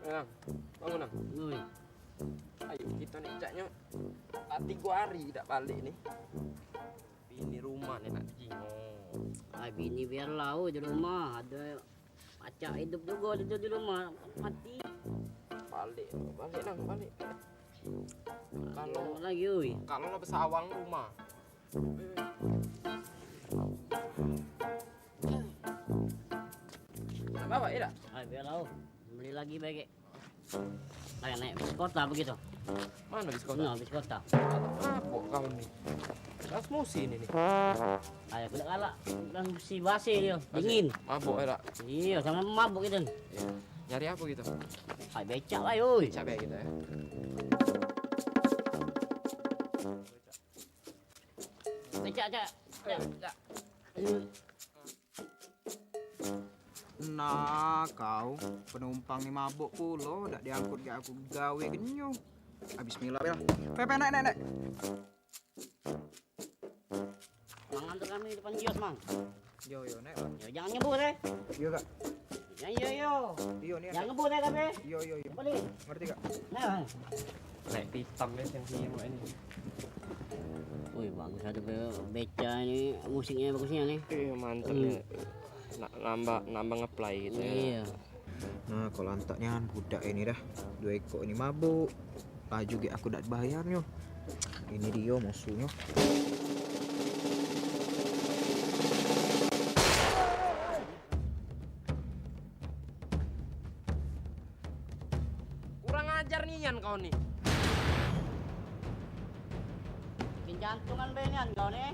Nang, bangun, Nang. Oi. Ayo, kito ni caknyo lah tigo hari dak balik ni. Bini rumah ni nak dijingok. Ai, bini biarlah, oi, di rumah. Ado pacak idup jugo di, di rumah. Mati. Balik, balik, Nang, balik. Kalo lagi, oi. Kalo lah besawang rumah. Nak bawa ye dak? Ai, biarlah, oh. Beli lagi bae. Naik, naik bis kota begitu. Mano bis kota? Nah, bis kota. Mabok kau ni. Transmusi ini nih. Ai, aku dak galak. Transmusi basi dia. Dingin. Mabok ye dak? Iyo, samo mabok gitu. Iyo. Nyari apo gitu? Ai, becak bae, oi. Becak bae gitu ye. Becak, cak. Cak, cak. Nah, kau penumpang ni mabok pulo, dak diangkut gek aku gawe genyo. Ah, bismillah, Bel. Pe, pe, naik, naik, naik. Mang, antar kami depan kios, Mang. Yo, yo, naik, Bang. Yo, jangan ngebut, eh. Yo, Kak. Yo, yo, yo. Iyo, ni. Jangan ngebut, eh, tapi. Yo, yo, yo. Apa ni? Ngerti, Kak? Nah. Naik pitam ye yang sini mak ini. Wih, bagus ado be-, beca ini, musiknyo bagusnyo ni. Iyo, mantep ye. Nak nambah, nambah ngeplay gitu ye. Iyo. Nah, kok lantak nian budak ini dah. Duo ekok ini mabuk. Laju gek aku dak bayar nyo. Ini dio musuhnyo. Kurang ajar nian kau ni. Bikin jantungan be nian kau ni.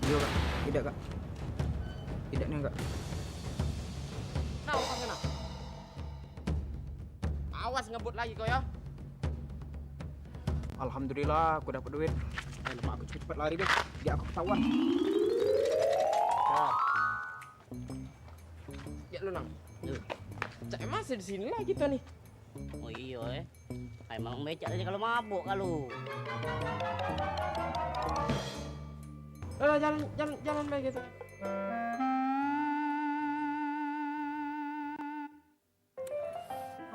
Iyo, Kak. Idak, Kak. Idak nian, Kak. Nah, utang kena. Awas ngebut lagi kau ya. Alhamdulillah, aku dapat duit. Lemak aku cepet-cepet lari deh, biar aku ketahuan. Dah. Ya lu, Nang. Cak, masih di sini lah kita nih. Oh iyo, eh. Emang becak tadi kalau mabuk kalu. Eh, jalan, jalan, jalan bae gitu.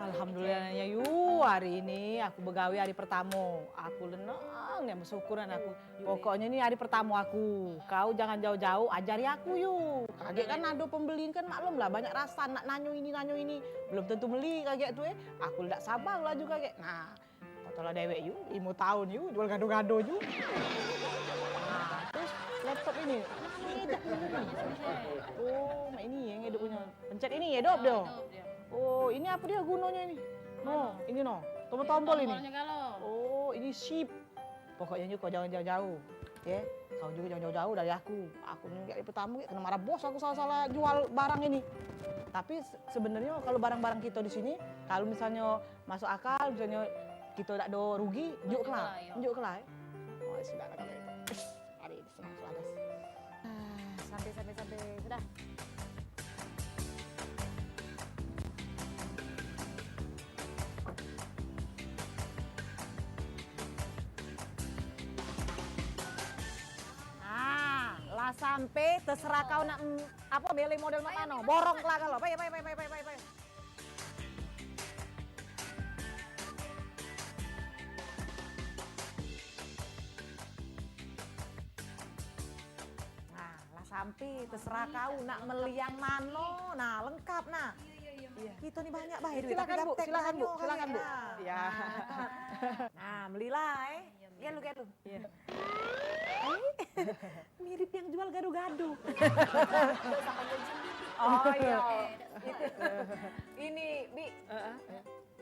Alhamdulillah ya, Yu, hari ini aku begawe hari pertamo. Aku lenang nian, besyukur nian aku. Pokoknyo ni hari pertamo aku. Kau jangan jauh-jauh ajari aku, Yu. Kagek kan ado pembeli kan, maklum lah, banyak rasa nak nanyo ini, nanyo ini. Belum tentu beli kagek tu, eh. Aku dak sabar laju kagek. Nah, katolah dewek, Yu, limo taun, Yu, jual gado-gado, Yu. Nah, terus laptop ini. Oh, mak ini yang ngeduknyo. Pencet ini, edop dio. Oh, ini apo dio gunonyo ini? No, ini no. Tombol-tombol ini. Tombolnyo galo. Oh, ini sip. Pokoknyo kau jangan jauh-jauh. Ye, kau jugo jangan jauh-jauh dari aku. Aku ni gek pertamo gek keno marah bos aku salah-salah jual barang ini. Tapi se-, sebenernyo kalu barang-barang kito di sini, kalu misalnyo masuk akal, misalnyo kito dak ado rugi, njuk ke lah. Njuk ke lah, yo. Njuk ke lah, eh. Oh, sudah lah kalu itu. Hari ini senang seladas. Ah, sampai, sampai, sampai. Sudah. Nah, lah sampe, terserah kau nak, mm, apo, milih model mak mano. Borong ke lah galo. Pai, pai, pai. Nah, lah sampe, terserah kau nak meli yang mano. Nah, lengkap, nah. Iyo, iyo, iyo. Kito ni banyak bae duit, tapi gaptek. Silakan, Bu, silakan, Bu, silakan, Bu. Nah. Nah, melilah, eh. Gelu, gelu. Iyo. Eh, mirip yang jual gado-gado. Oh, iyo. Ini, Bi. Heeh.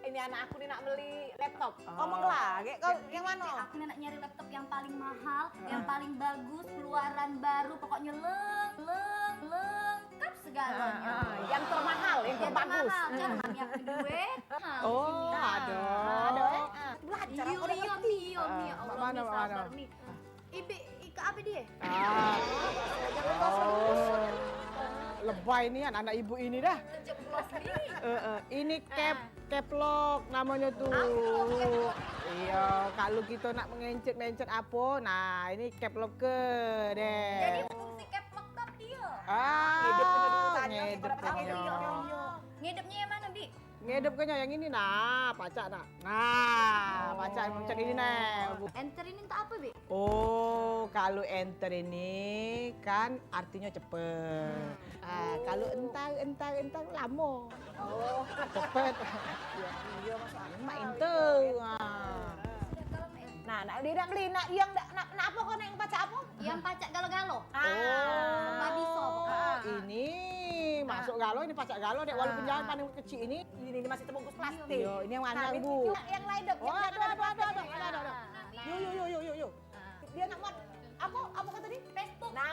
Ini anak aku ni nak meli laptop. Oh. Ngomong lah, gek kau yang mano? Aku ni nak nyari laptop yang paling mahal, yang paling bagus, keluaran baru, pokoknyo leng-, leng-, lengkap segalonyo. Ah, ah, yang termahal, yang terbagus. Yang termahal, jangan yang duit. Oh, aduh. Aduh, eh. Belajar. Iyo, iyo, Mi, iyo, Mi, ya Allah, Mi, sabar, Mi. Ibi, ika ape die? Ah. Oh. Lebay nian anak ibu ini dah. Keceplos sendiri. Eh, eh. Ini cap, cap lock namonyo tu. Apo, cap lock? Iyo, kalu kito nak mengencet-mencet apo, nah, ini cap lock ke deh. Jadi fungsi cap lock tu ape die? Ah. Ngedep ke nyo. Iyo, iyo. Ngedepnyo yang mano, Bi? Ngedep ke nyo yang ini, nah, pacak, nah. Nah, pacak mencet ini, nah. Enter ini untuk apo, Bi? Oh, kalu enter ini kan artinyo cepet. Ah, kalu entar, entar, entar, lamo. Oh. Cepet. Iyo, masuk akal. Mak enter. Ah. Nah, nak, dio nak beli, nak, yang nak, nak apo kau nak yang pacak apo? Yang pacak galo-galo. Ah. Babi sop. Ah, ini masuk galo, ini pacak galo dek, walaupun jangan paling kecik ini. Ini, ini masih terbungkus plastik. Yo, ini yang mana, Bu? Yang lain dok. Oh, aduh, aduh, aduh, aduh, aduh, aduh. Yo, yo, yo, yo, yo, yo. Dia nak muat apo? Apo kata tadi? Facebook. Nah,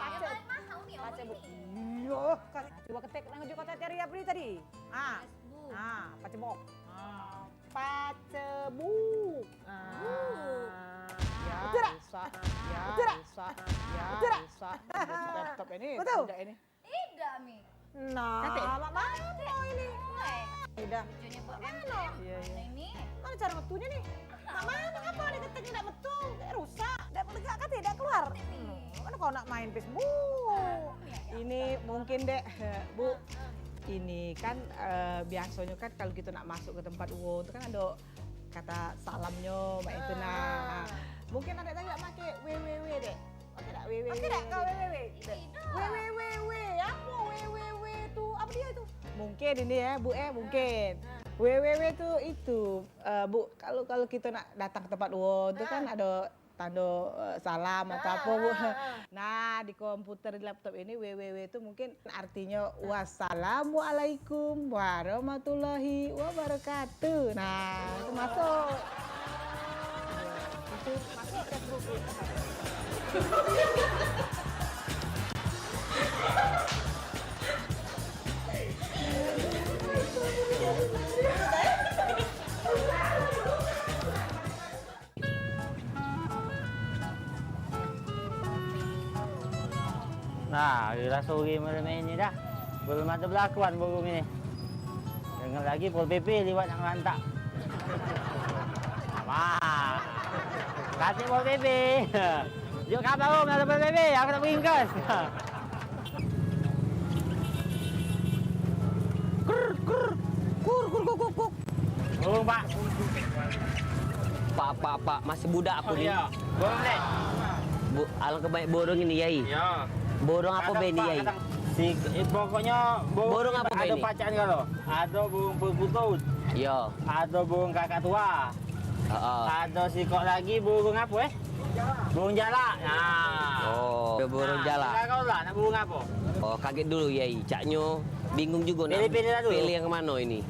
pacak. Yang paling mahal ni, pacak, Bu. Iyo, kan. Coba ketik nang ujuk kata cari apo tadi? Ah. Facebook. Ah, pacak, Bu. Ah. Pacebuk. Ah. Ya, rusak. Ya, rusak. Ya, rusak. Laptop ini, budak ini. Idak, Mi. Nah, mak mano ini? Idak. Bujurnya buat mano? Iya, iya. Mano ini? Mano cara metunye ni? Mak mano, ngapo ade keteknye dak metu? Dak rusak, dak melegak kate, dak keluar. Mano kau nak main Facebook? Ini mungkin, Dek, Bu. Ini kan, eh, biasonyo kan kalu kito nak masuk ke tempat uwo tu kan ado kata salamnyo, mak itu, nah. Mungkin ade tadi nak make W W W, Dek. Make dak W W W? Make dak kau W W W? W W W, apo W W W tu? Apo dio tu? Mungkin ini ya, Bu, eh, mungkin. W W W tu itu, eh, Bu, kalu, kalu kito nak datang ke tempat uwo tu kan ado tando, eh, salam atau apo, Bu. Nah, di komputer, di laptop ini W W W tu mungkin artinyo wassalamualaikum warahmatullahi wabarakatuh. Nah, itu masuk. Itu masuk ke grup. Ah, rasa uri meremeh ini dah. Belum ada belakuan burung ini. Dengar lagi Pol P P liwat nak ngelantak. Wah. Kasih Pol P P. Juk kabar, Om, ada Pol P P, aku nak beringkas. Krr, krr. Kur, kur, kur, kur, kur. Burung, Pak. Pak, pak, pak, masih budak aku ni. Burung ni. Bu, alangkah banyak burung ini, Yai. Ya. Burung apa be ni, Yai? Si, eh, pokoknya burung, burung apa be ni? Ada pacak ni kalau. Ada burung perkutut. Ya. Ada burung kakak tua. Heeh. Ada sikok lagi burung apa, eh? Burung jalak. Nah. Oh, burung jalak. Nah, kau lah nak burung apa? Oh, kaget dulu, Yai. Caknyo bingung juga nak pilih-pilih yang mano ini.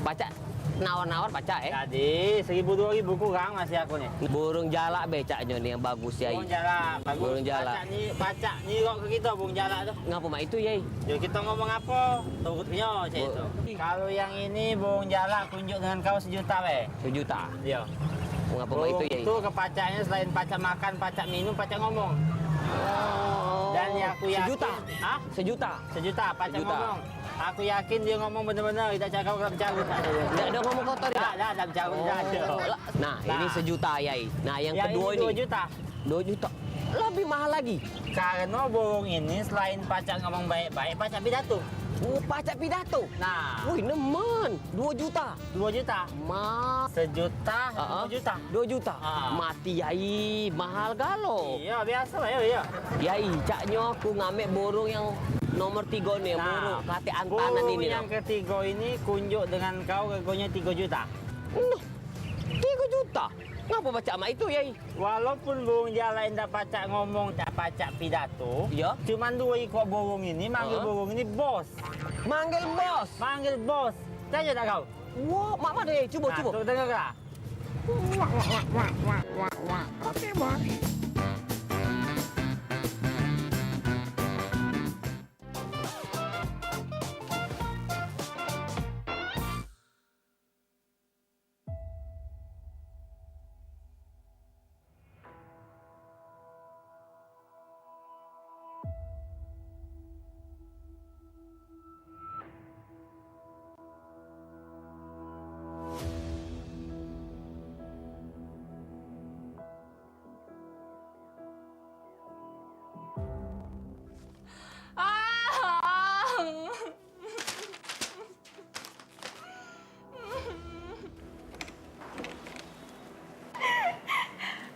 Pacak nawar-nawar pacak, eh? Jadi, seribu dua ribu kurang masih aku ni. Burung jalak be caknyo ni yang bagus, Yai. Burung jalak, bagus. Burung jalak. Pacak ni, pacak ni kok ke kita burung jalak tu. Ngapa mak itu, Yai? Yo, kita ngomong apa? Turutnyo, cak itu. Kalau yang ini burung jalak, kunjuk dengan kau sejuta be. Sejuta? Iya. Ngapa mak itu, Yai? Burung itu kepacaknya selain pacak makan, pacak minum, pacak ngomong. Oh. Dan ya aku yakin. Sejuta? Hah? Sejuta? Sejuta, pacak ngomong. Aku yakin dia ngomong bener-bener, tidak cakap kalau bercarut. Tidak ada ngomong kotor, tidak? Tidak, tidak, tidak bercarut, tidak ada. Oh. Nah, ini sejuta, Yai. Nah, yang kedua ini. Dua juta. Dua juta. Lebih mahal lagi. Karena burung ini selain pacak ngomong baik-baik, pacak pidato. Oh, pacak pidato? Nah. Wih, nemen. Dua juta. Dua juta. Ma. Sejuta, dua juta. Dua juta. Ah. Mati, Yai, mahal galo. Iya, biasa lah, ya, iya. Yai, caknyo aku ngambek burung yang nomor tiga ni, nah, burung katik antanan ini. Burung yang ketiga ini kunjuk dengan kau regonyo tiga juta. Noh, tiga juta? Ngapa pacak mak itu, Yai? Walaupun burung jalak ndak pacak ngomong, ndak pacak pidato, iya, cuman dua ikok burung ini manggil burung ini bos. Manggil bos? Manggil bos. Percaya tak kau? Wah, mak mana, Yai? Cuba, cuba. Nah, tu dengar lah. Oke, bos. Ah!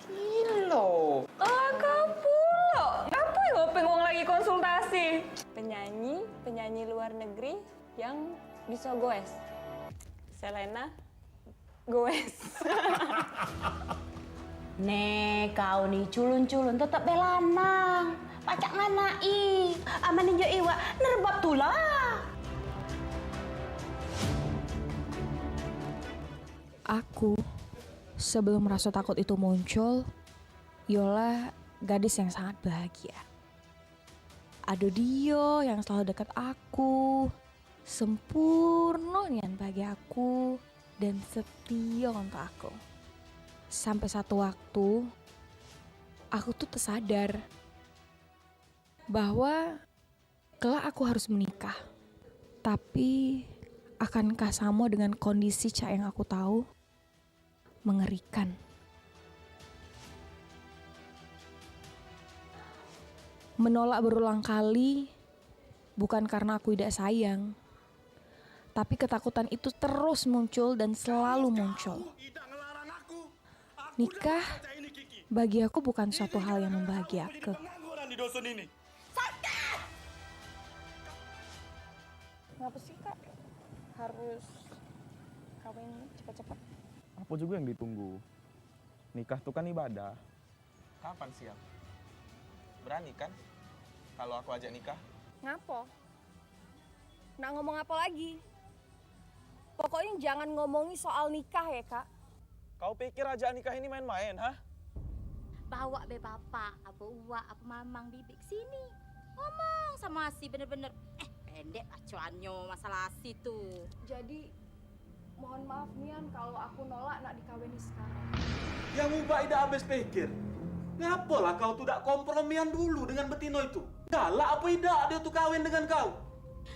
Gilo. Kelakar pulo. Ngapo ngopeng wong lagi konsultasi? Penyanyi, penyanyi luar negeri yang bisa goes. Selena Goes. Ne, kau ni culun-culun tetep be lanang. Pacak nganaki. Amen injak iwak, nerbab tulah. Aku, sebelum rasa takut itu muncul, yolah gadis yang sangat bahagia. Ado dio yang selalu deket aku, sempurno nian bagi aku, dan setia untuk aku. Sampai satu waktu, aku tuh tersadar bahwa kelak aku harus menikah. Tapi, akankah sama dengan kondisi cak yang aku tahu? Mengerikan. Menolak berulang kali bukan karena aku tidak sayang, tapi ketakutan itu terus muncul dan selalu muncul. Nikah bagi aku bukan suatu hal yang membahagiakan. Ngapa sih, Kak, harus kawin cepet-cepet? Apa juga yang ditunggu? Nikah tuh kan ibadah. Kapan siap? Berani kan kalau aku ajak nikah? Ngapo? Nak ngomong apa lagi? Pokoknya jangan ngomongi soal nikah ya, Kak. Kau pikir ajak nikah ini main-main, ha? Bawa be bapak, apa uwak, apa mamang, bibi ke sini. Ngomong sama asi bener-bener. Eh, pendek pacuannyo masalah asi tu. Jadi, mohon maaf nian kalau aku nolak nak dikawini sekarang. Yang ubak idak habis pikir. Ngapolah kau tu dak kompromian dulu dengan betino itu? Galak apo idak dio tu kawin dengan kau?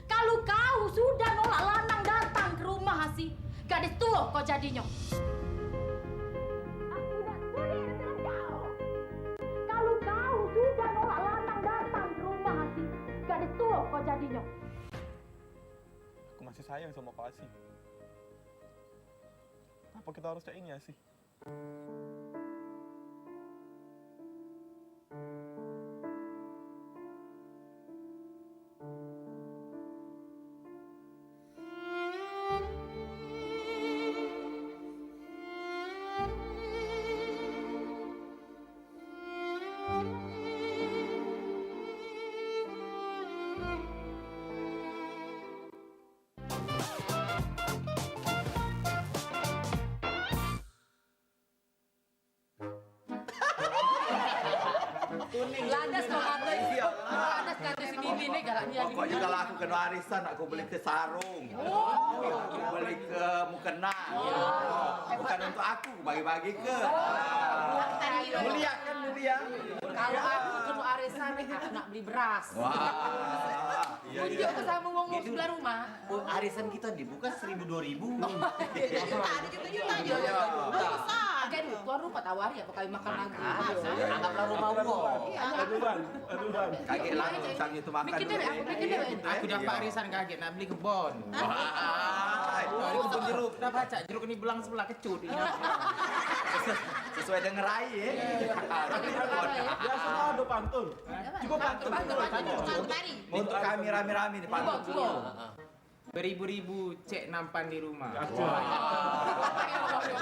Kalu kau sudah nolak lanang datang ke rumah si gadis tuo kau jadinyo. Aku dak sudi dengan kau. Kalu kau sudah nolak lanang datang ke rumah si gadis tuo kau jadinyo. Aku masih sayang sama kau, Asih. Kenapa kita harus cak ini, Asih? Ladas kau kato, ladas kato si Mimi ni galak nian. Pokoknyo kalu aku keno arisan, aku beli ke sarung. Aku beli ke mukena. Bukan untuk aku, bagi-bagi ke. Mulia kan, mulia. Kalu aku keno arisan ni, aku nak beli beras. Wah, iyo, iyo. Tunjuk ke samo wong sebelah rumah. Oh, arisan kito ni bukan seribu, duo ribu. Ado juta-juta je. Iyo. Bisa. Agak dulu, tuan rumah tawari apo kami makan lagi. Anggaplah rumah wong. Aduh, Bang. Aduh, Bang. Kagek langsung itu makan. Mikir dewek, aku mikir dewek. Aku dapat arisan kagek nak beli kebon. Wah. Beli kebon jeruk. Dah pacak jeruk ni belang sebelah kecut. Sesuai dengan rai, eh. Biaso ado pantun. Cukup pantun. Pantun, pantun, pantun. Untuk kami rame-rame ni pantun. Cukup, cukup. Beribu-ribu cek nampan di rumah. Ayo,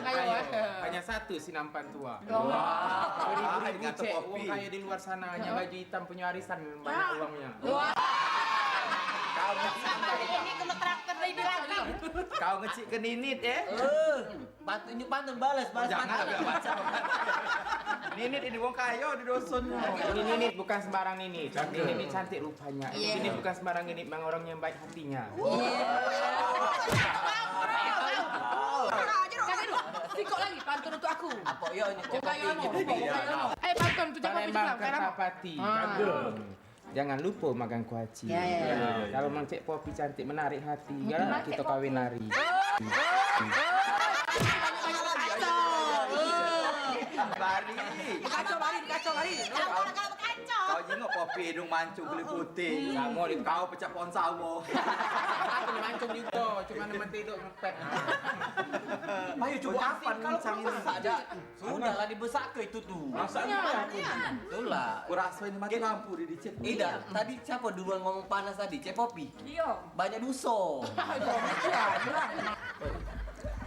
ayo, ayo. Hanya satu si nampan tua. Beribu-ribu cek wong kayo di luar sana, hanya baju hitam punyo arisan banyak uangnya. Wah. Kau ngecik, ini kena traktor di belakang. Kau ngecik ke ninit, eh? Pantun, pantun, balas, balas pantun. Jangan. Ninit ini wong kayo di dusun. Ini ninit bukan sembarang ninit. Ninit ini cantik rupanya. Iya. Ini bukan sembarang ninit, memang orang yang baik hatinya. Iya. Sikok lagi pantun untuk aku. Apo yo, ini wong kayo no. Eh, pantun tu jangan Palembang Kertapati. Jangan lupo makan kuaci. Ya, ya, ya. Kalu mang cek Popi cantik menarik hati, galak kito kawin lari. Bari. Bekacau, bari, bekacau, bari. Kau jingok Popi hidung mancung kulit putih. Samo di kau pecak pohon sawo. Aku mancung jugo, cuma mati hidup ngepet. Ayo, cubo asin kalu kurang besak, Jak. Sudah lah dibesak ke itu tu. Rasanya. Itulah. Kuraso ini mati lampu di dicet. Ida, tadi siapo duluan ngomong panas tadi? Cek Popi. Iyo. Banyak duso.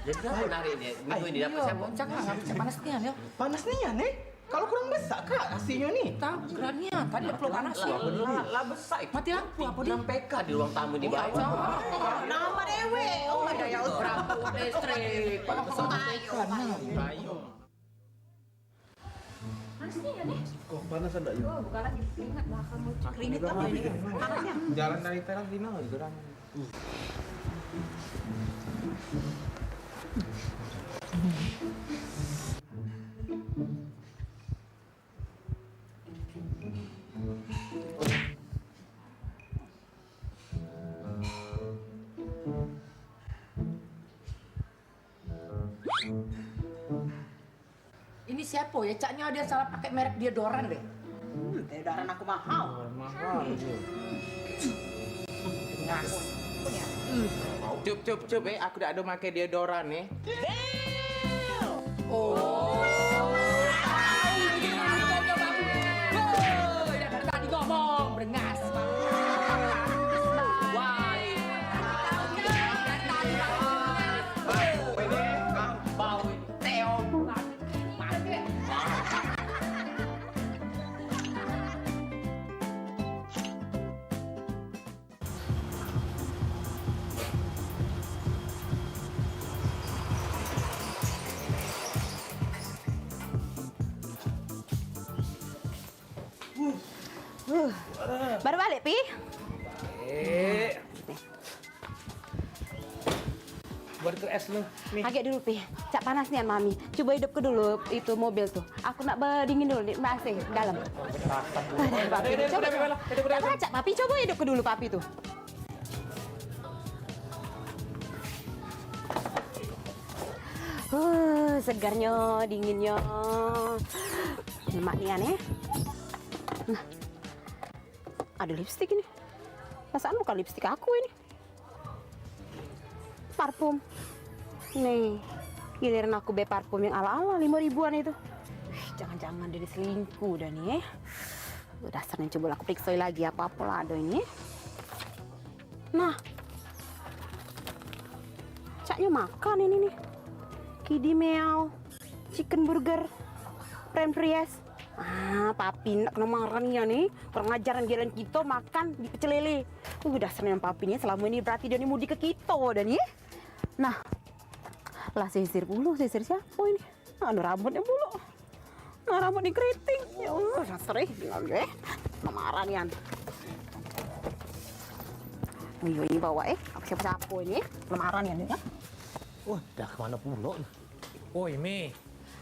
Jadi siapo nari ni? Minggu ini dapat siapo? Cak panas nian yo. Panas nian, eh? Kalu kurang besak, Kak, asinyo ni. Tahu kurang nian. Tadi dak perlu panas yo. Lah, lah besak. Mati lampu apo di? Enam P K di ruang tamu di bawah. Nama dewek. Oh, ya, ya. Lampu listrik. Panas nian yo. Panas nian yo. Kok panas ndak yo? Oh, bukan lagi. Keringat lah kamu. Keringat apo ini? Panas nian. Jalan dari teras di mana itu, Ran? Ini siapo yo? Caknyo ado yang salah pakai merek deodoran deh. Hmm, deodoran aku mahal. Mahal. Ngas. Cup, cup, cup, eh, aku dak ado makai deodoran, eh. Oh. Tadi ngomong berengas. Wah. Bau ini, bau. Bau ini. Teong. Uh. Baru balik, Pi? Eh. Buat ke es lu, Mi. Agak dulu, Pi. Cak panas nian, Mami. Coba hidupke dulu itu mobil tuh. Aku nak bedingin dulu, di A C dalam. Ada, Papi. Coba. Cak pacak, Papi. Coba hidupke dulu, Papi tuh. Huh, segarnyo, dinginnyo. Lemak nian, eh. Nah. Ada lipstick ini. Perasaan bukan lipstick aku ini. Parfum. Nih, giliran aku be parfum yang ala-ala lima ribuan itu. Ih, jangan-jangan dia ni selingkuh dah ni, eh. Dasarnya, coba aku periksa lagi apa-apa lah ada ini. Nah. Caknya makan ini nih. Kidi meow, chicken burger, french fries. Ah, papi nak kena marah nih ya nih. Kurang ajaran jalan kita makan di pecel lele. Uh, dasarnya papi nih selama ini berarti dia nih mudik ke kita dah nih. Nah, lah sisir puluh, sisir siapa ini? Anu rambutnya puluh. Nah, rambut nih keriting. Ya Allah, dasar eh, tinggal deh. Kena marah nian. Ayo, ini bawa eh, apa siapa-siapa ini? Kena marah nian ya. Wah, dah kemana pula nih? Oi, Mi.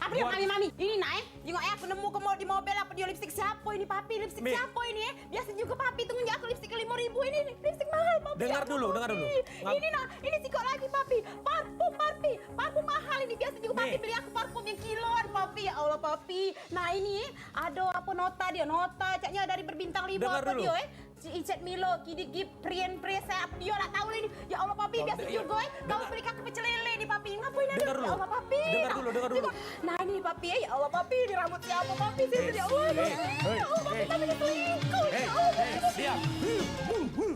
Apa dia, Mami, Mami? Ini nak eh? Jengok eh, aku nemu ke mo-, di mobil apa dia lipstick siapa ini, Papi? Lipstick siapa ini eh? Biasa juga Papi tu ngunjuk aku lipstick ke lima ribu ini. Lipstick mahal, Papi. Dengar dulu, dengar dulu. Ini nah, ini sikok lagi, Papi. Parfum, Papi. Parfum mahal ini. Biasa juga Papi beli aku parfum yang kiloan, Papi. Ya Allah, Papi. Nah, ini ada apa nota dia? Nota, caknya dari berbintang lima apa dia eh? Cik Icet Milo, Kidi Gip, Prien Presa, apa dia nak tahu lah ini. Ya Allah, Papi, biasa juga eh. Kau beli aku pecel lele ni, Papi. Ngapain ada? Dengar dulu. Ya Allah, Papi. Dengar dulu, dengar dulu. Nah, ini Papi eh. Ya Allah, Papi, ini rambut siapa, Papi? Sini, ya Allah. Ya Allah, Papi, Papi selingkuh. Ya Allah, Papi. Diam.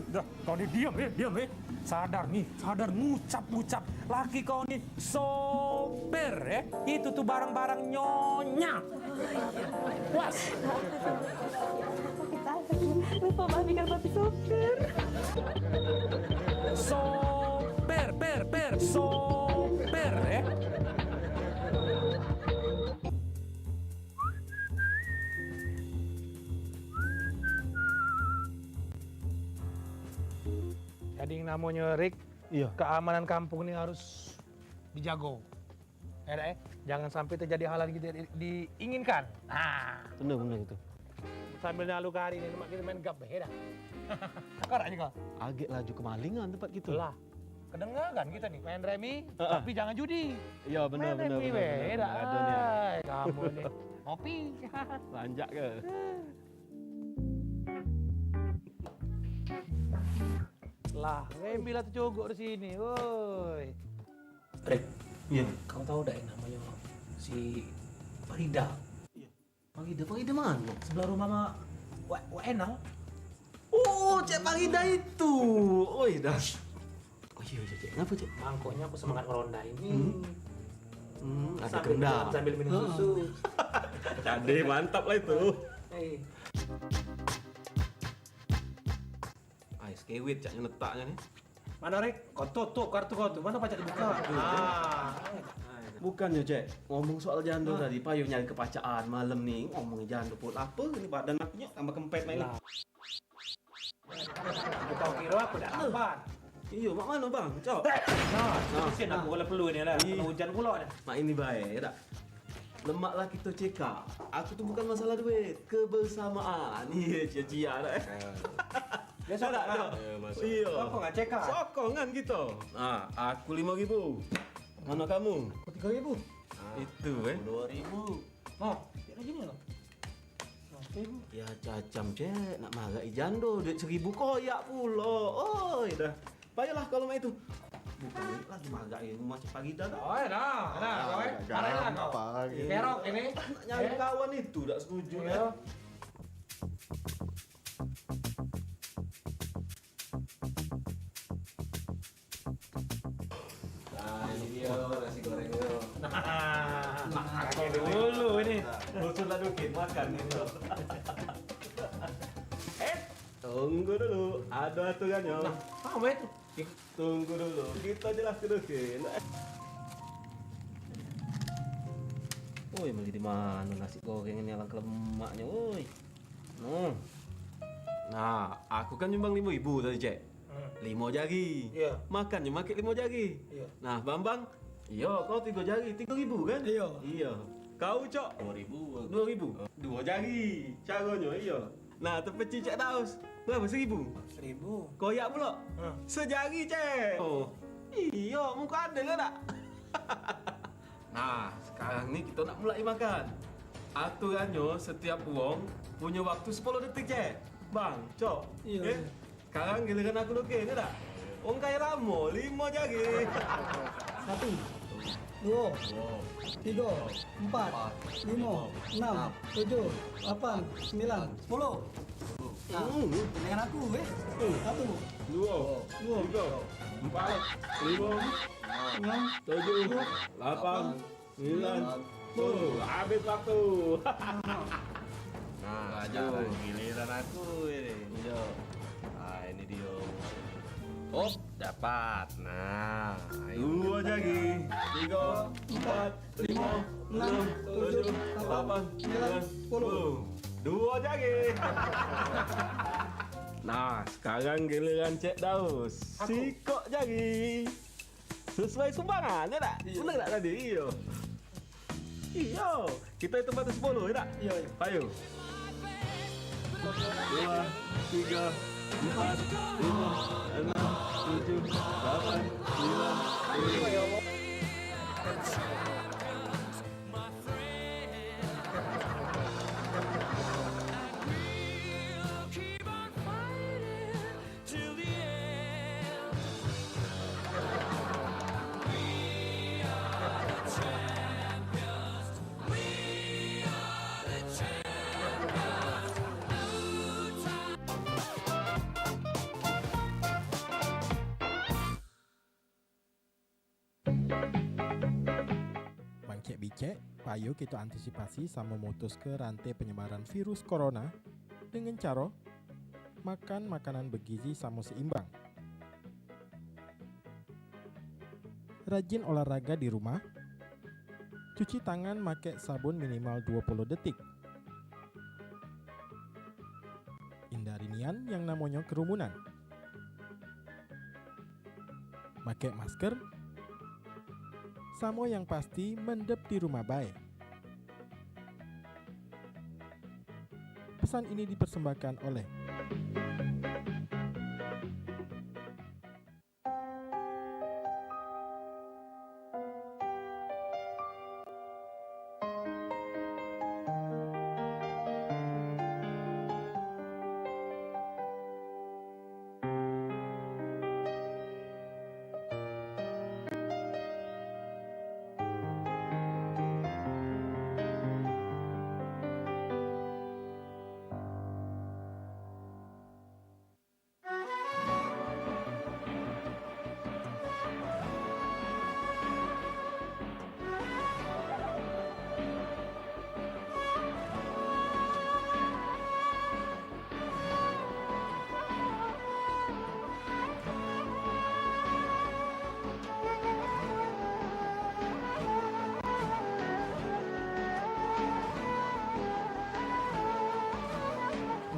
Dah, kau ni diam eh, diam eh. Sadar nih, sadar ngucap-ngucap. Laki kau nih sopir eh. Itu tuh barang-barang nyonya. Puas. Lupa Papi kan Papi sopir. Sopir, per, per, sopir eh. Jadi yang namanya Rick, iya, keamanan kampung ini harus dijago. Ya dak eh? Jangan sampai terjadi hal-hal yang tidak di-, diinginkan. Nah. Bener, bener itu. Sambil nyalu kari ni, lemak kita main gap eh, dak? Kau dak juga? Agak laju kemalingan tempat kita. Lah. Kedengaran kita ni main remi, tapi jangan judi. Iya, bener, bener, bener, bener. Main remi weh, dak? Ada ni. Ai, kamu ni. Ngopi. Lanjak ke? Lah, remi lah tercogok di sini, woi. Rek, iya, kau tahu dak yang namanya si Farida? Iya. Farida, Farida mana? Sebelah rumah mak Wak, Wak Enal. Oh, Cek Farida itu. Oi, dah. Oh iya, iya, Cek. Ngapa, Cek? Mangkoknya aku semangat ngeronda ini. Hmm. Hmm, ada sambil kendal minum, sambil minum susu. Tadi mantap lah itu. Eh. Ai, skewit caknya letaknya nih. Mana, Rek? Kau tutup kartu kau tu. Mana pacak dibuka? Ah. Bukannya, Cek. Ngomong soal jando tadi, payo nyari kepacaan malam ni. Ngomong jando pun apa ni badan aku nyok tambah kempet main. Lah. Kau kira aku dak sabar. Iyo, mak mano, Bang? Cok. Nah, nah, aku bola perlu ni lah. Kena hujan pula dah. Mak ini bae, dak? Lemak lah kita cekak. Aku tu bukan masalah duit, kebersamaan. Iya, cia-cia dah. Dia sokong dah. Iya. Sokongan cekak. Sokongan kita. Nah, aku lima ribu. Mana kamu? Aku tiga ribu. Itu eh. Dua ribu. Nah, dia lagi ni lah. Nah, seribu. Ya cacam cek, nak marah jando duit seribu koyak pulo. Oi dah. Payolah kalau mak itu. Bukan lagi marak ini masih pagi dah. Oh, dah, dah, oi. Gampang. Perok ini. Nyari kawan itu dak setuju ya. Nah, ini dia nasi goreng tu. Nah, makan dulu ini. Khusus lah dikit makan gitu. Eh, tunggu dulu, ada aturannyo. Nah, apa itu? Tunggu dulu, kita jelas terusin. Woi, beli di mana nasi goreng ini alangkah lemaknya, woi. Hmm. Nah, aku kan nyumbang lima ribu tadi, Cek. Limo jari. Iyo. Makannyo make limo jari. Iyo. Nah, Bambang, iyo, kau tigo jari, tigo ribu kan? Iyo. Iyo. Kau, Cok? Duo ribu. Duo ribu? Duo jari. Caronyo, iyo. Nah, tepeci Cek Daus. Berapo? Seribu? Seribu. Koyak pulo? Hah. Sejari, Cek. Oh. Iyo, muko ado ke dak? Nah, sekarang ni kito nak mulai makan. Aturannyo, setiap wong punyo waktu sepuluh detik, Cek. Bang, Cok. Iyo, eh? Iyo. Sekarang giliran aku nuke, ni dak? Wong kayo lamo, limo jari. Satu, duo, tigo, empat, limo, enam, tujuh, lapan, sembilan, sepuluh. Nah, giliran aku, eh. Satu, duo, tigo, empat, limo, enam, tujuh, lapan, sembilan, sepuluh. Habis waktu. Nah, sekarang giliran aku ini. Iyo. Ah, ini dio. Hop, dapat. Nah, ayo. Duo jari. Tigo, empat, limo, enam, tujuh, lapan, sembilan, sepuluh. Duo jari. Nah, sekarang giliran Cek Daus. Aku. Sikok jari. Sesuai sumbangan, yo dak? Iyo. Bener dak tadi? Iyo. Iyo. Kito itung batas sepuluh, yo dak? Iyo, iyo. Ayo. Duo, tigo, empat, limo, enam, tujuh, lapan, sembilan, sepuluh. Mangcek bicek, payo kito antisipasi samo mutuske rante penyebaran virus corona dengan caro makan makanan begizi samo seimbang. Rajin olahraga di rumah. Cuci tangan make sabun minimal duo puluh detik. Hindari nian yang namonyo kerumunan. Make masker. Samo yang pasti mendep di rumah bae. Pesan ini dipersembahkan oleh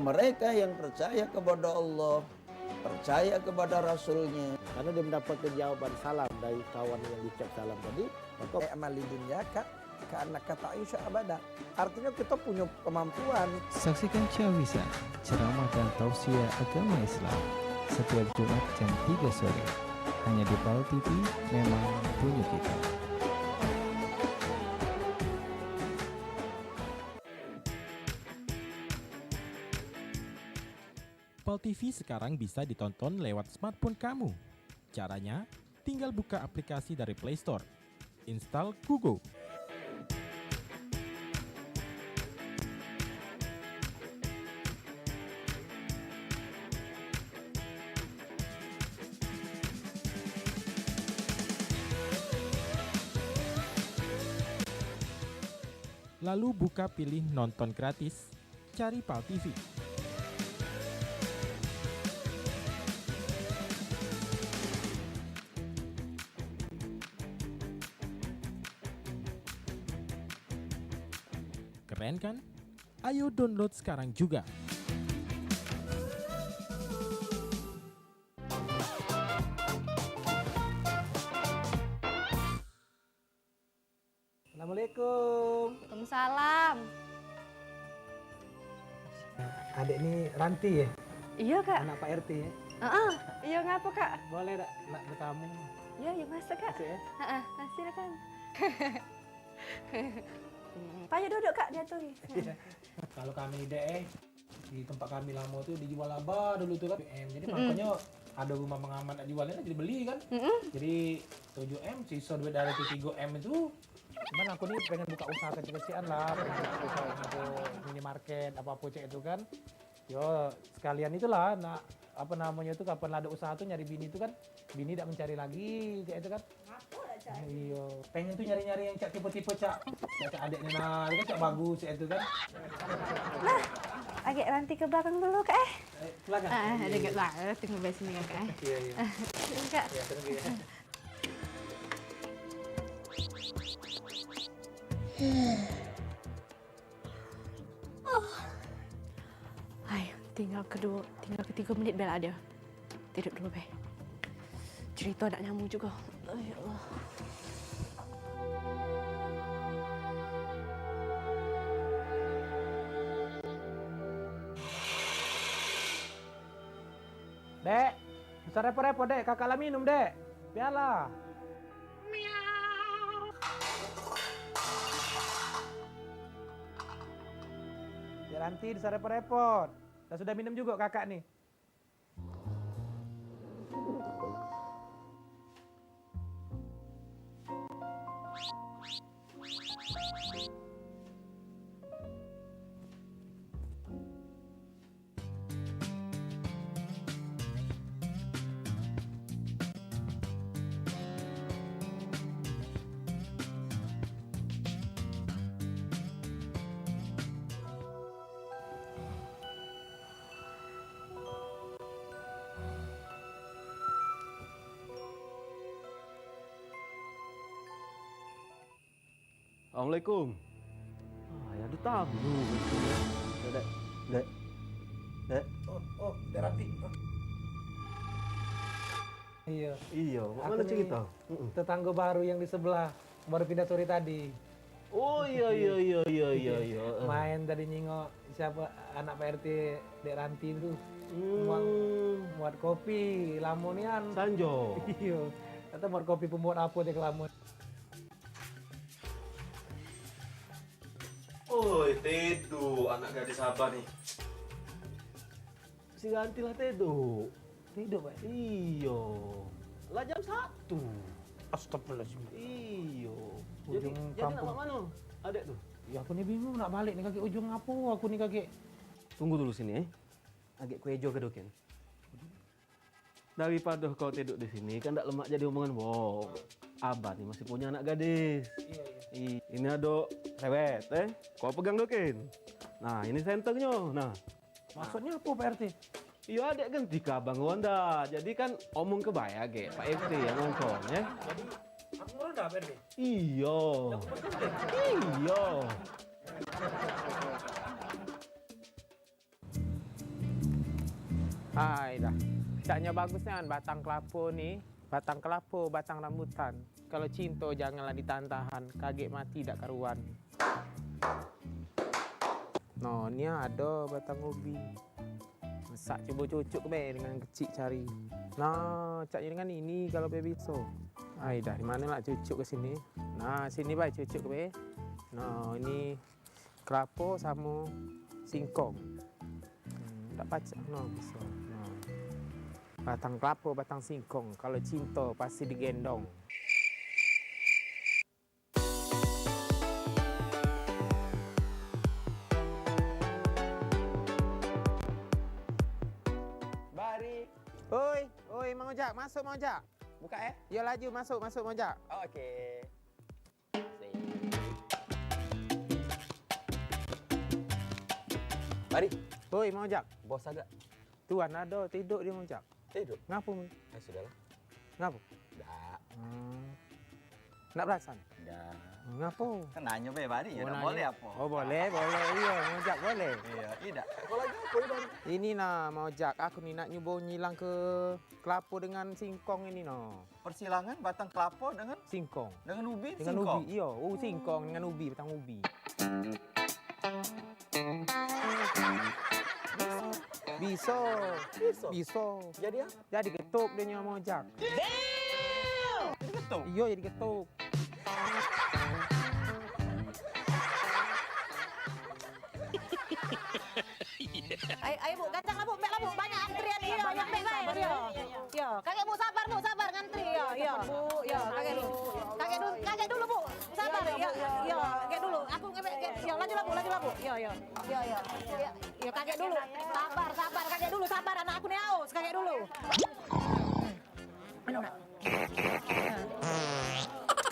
Mereka yang percaya kepada Allah, percaya kepada Rasulnya. Karena dia mendapatkan jawaban salam dari kawan yang diucap salam tadi, maka i'mal lidunyaka ka'annaka ta'isyu abada. Artinya kita punya kemampuan. Saksikan Syawisa, ceramah dan tausiah agama Islam, setiap Jumat jam tiga sore. Hanya di Pal T V, memang punya kita. Pal T V sekarang bisa ditonton lewat smartphone kamu. Caranya, tinggal buka aplikasi dari Play Store, install Kugo. Lalu buka pilih nonton gratis. Cari Pal T V. Keren kan? Ayo download sekarang juga. Assalamualaikum. Waalaikumsalam. Adek ni Ranti ya? Iyo, Kak. Anak Pak R T ya? Heeh. Iyo, ngapo, Kak? Boleh dak nak betamu? Iyo, iyo, masuk, Kak. Masuk ya? Heeh, silakan. Payo duduk, Kak, diatur. Iyo. Kalu kami dek, eh, di tempat kami lamo tu dijual aba dulu tu kan, tujuh M. Jadi makonyo ado rumah pengaman nak jual, jadi beli kan. Jadi tujuh M, siso duit dari tu tigo M itu. Cuman aku ni pengen buka usaha kecil-kecilan lah, pengen buka usaha apo, minimarket, apo-apo cak itu kan. Yo, sekalian itulah nak, apo namonyo tu, kapan la ado usaha tu nyari bini tu kan, bini dak mencari lagi, cak itu kan. Iyo, pengen tu nyari-nyari yang cak tipe-tipe cak, cak, cak adek ni nah, kan cak bagus cak itu kan. Nah, agek Ranti ke belakang dulu, Kak, eh. Eh, silakan. Ah, iyo, deket iyo. Lah, tunggu di sini, Kak, eh. Iyo, iyo. Kak. Iyo, tunggu ya. Ay, tinggal kedua, tinggal ketiga menit bela dia. Tidur dulu be. Cerita nak nyambung juga. Ay, ya Allah. Dek, usah repot-repot, Dek. Kakak la minum, Dek. Biarlah. Dek Ranti, usah repot-repot. Dah sudah minum juga kakak ni. Assalamualaikum. Ah, ya ada tamu. Dek, dek, dek. Dek. Oh, oh, Dek Ranti. Iyo. Iyo, mak mano cerito? Tetanggo baru yang di sebelah, baru pindah sore tadi. Oh, iyo, iyo, iyo, iyo, iyo, iyo. Main tadi nyingok siapo anak Pak R T, Dek Ranti tu. Hmm. Muat, muat kopi, lamo nian. Sanjo. Iyo. Kato muat kopi pembuat apo dio kelamo. Oi, Tedo, anak gadis abah ni. Si ganti lah Tedo. Tedo, Pak? Iyo. Lah jam satu. Astagfirullahaladzim. Iyo. Jadi, ujung jadi nak kampung. Mak mano? Adek tu? Ya, aku ni bingung nak balik ni, kagek ujung apo aku ni, kagek. Tunggu dulu sini, eh. Agek ku ejo ke doken. Daripado kau tiduk di sini, kan dak lemak jadi omongan wong. Abah ni masih punyo anak gadis. Iyo, iyo. I-, ini ado sewet, eh. Kau pegang doken. Nah, ini sentengnyo. Nah. Maksudnyo apo, Pak R T? Iyo, adek ganti ke abang Wanda. Jadi kan omong ke bae agek, Pak R T yang ngongkon, ya. Jadi, aku ngeronda, Pak R T? Iyo. Lah, aku bersenting. Iyo. Ai dah. Caknyo bagus nian batang kelapo ni. Batang kelapo, batang rambutan. Kalo cinto janganlah ditahan-tahan, kagek mati dak karuan. No, ni ado batang ubi. Masak cubo cucuk be dengan kecik cari. Nah, caknyo dengan ini kalo be biso. Ai dah, di mano lah cucuk ke sini? Nah, sini bae cucuk be. Nah, ini kelapo samo singkong. Hmm, dak pacak no biso. No. Batang kelapo, batang singkong, kalo cinto pasti digendong. Bari. Oi, oi, Mang Ojak, masuk, Mang Ojak. Buka, eh? Yo, laju, masuk, masuk, Mang Ojak. Oke. Mari. Oi, Mang Ojak. Bos agak. Tuan ado tiduk di Mang Ojak. Tiduk? Ngapo, Mi? Eh, sudahlah. Ngapo? Dak. Hmm. Nak belasan? Dah. Ngapo? Kan nanyo be balik, ya, Oh, dak nanyo. Boleh apo? Oh, boleh, boleh. Iyo, mojak boleh. Iyo, idak. Ini nah, mojak. Aku ni nak nyubo nyilang ke kelapo dengan singkong ini, no. Persilangan batang kelapo dengan Singkong. Dengan ubi, Dengan singkong. Ubi, iyo. Oh, singkong dengan ubi, batang ubi. Biso. Biso. Biso. Jadi apo? Jadi getuk dio nyo mojak. Jadi getuk? Iyo, jadi getuk. Ayo, ayo, Bu, gancang lah, Bu, mek lah, Bu, banyak antrian ni, banyak mek, yo. Yo, kakek, Bu, sabar, Bu, sabar ngantri, yo, yo. Bu, yo, kakek dulu. Kakek dulu, kakek dulu, Bu, sabar, yo, yo, kakek dulu. Aku ngebek, yo, laju lah, Bu, laju lah, Bu, yo, yo. Yo, yo. Yo, kakek dulu, sabar, sabar, kakek dulu, sabar, anak aku ni haus, kakek dulu. Anu, nak.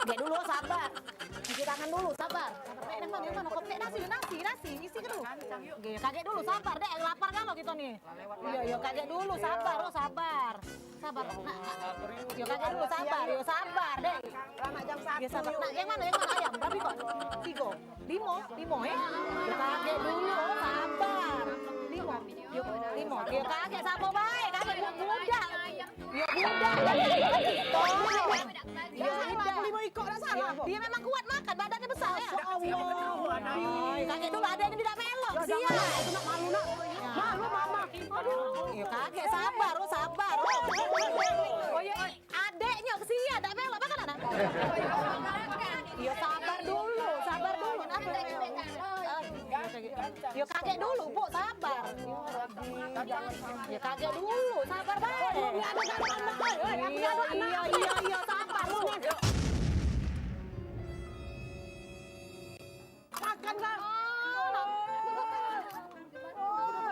Dek dulu, sabar. Cuci tangan dulu, sabar. Dek, yang mano, yang mano? Kau, Dek, nasi, nasi, nasi, isi ke dulu. Oke, kagek dulu, sabar, Dek. Lapar galo kito ni. Iyo, iyo, kagek dulu, sabar, oh, sabar. Sabar, nak. Iyo, kagek dulu, sabar. Iyo, sabar, Dek. Iyo, sabar. Nak, yang mano, yang mano? Ayam, berapo ikok? Tigo. Limo, limo, eh. Yo kagek dulu, sabar. Limo. Yo, limo. Yo kagek samo bae, kagek budak. Yo budak. Yo budak. Limo ikok dak salah. Dio memang kuat makan, badannyo besak. Ya Allah. Kagek dulu, ado yang tidak melok, sial. Malu, nak. Malu, Mama. Aduh. Yo kagek, sabar, oh, sabar. Oh, yo. Adeknyo kesian, dak melok makan anak. Iyo, sabar dulu, sabar dulu. Nah, iyo, kagek dulu, Bu, sabar. Iyo, kagek dulu, sabar bae. Iyo, iyo, iyo, iyo, sabar, Bu. Makan lah.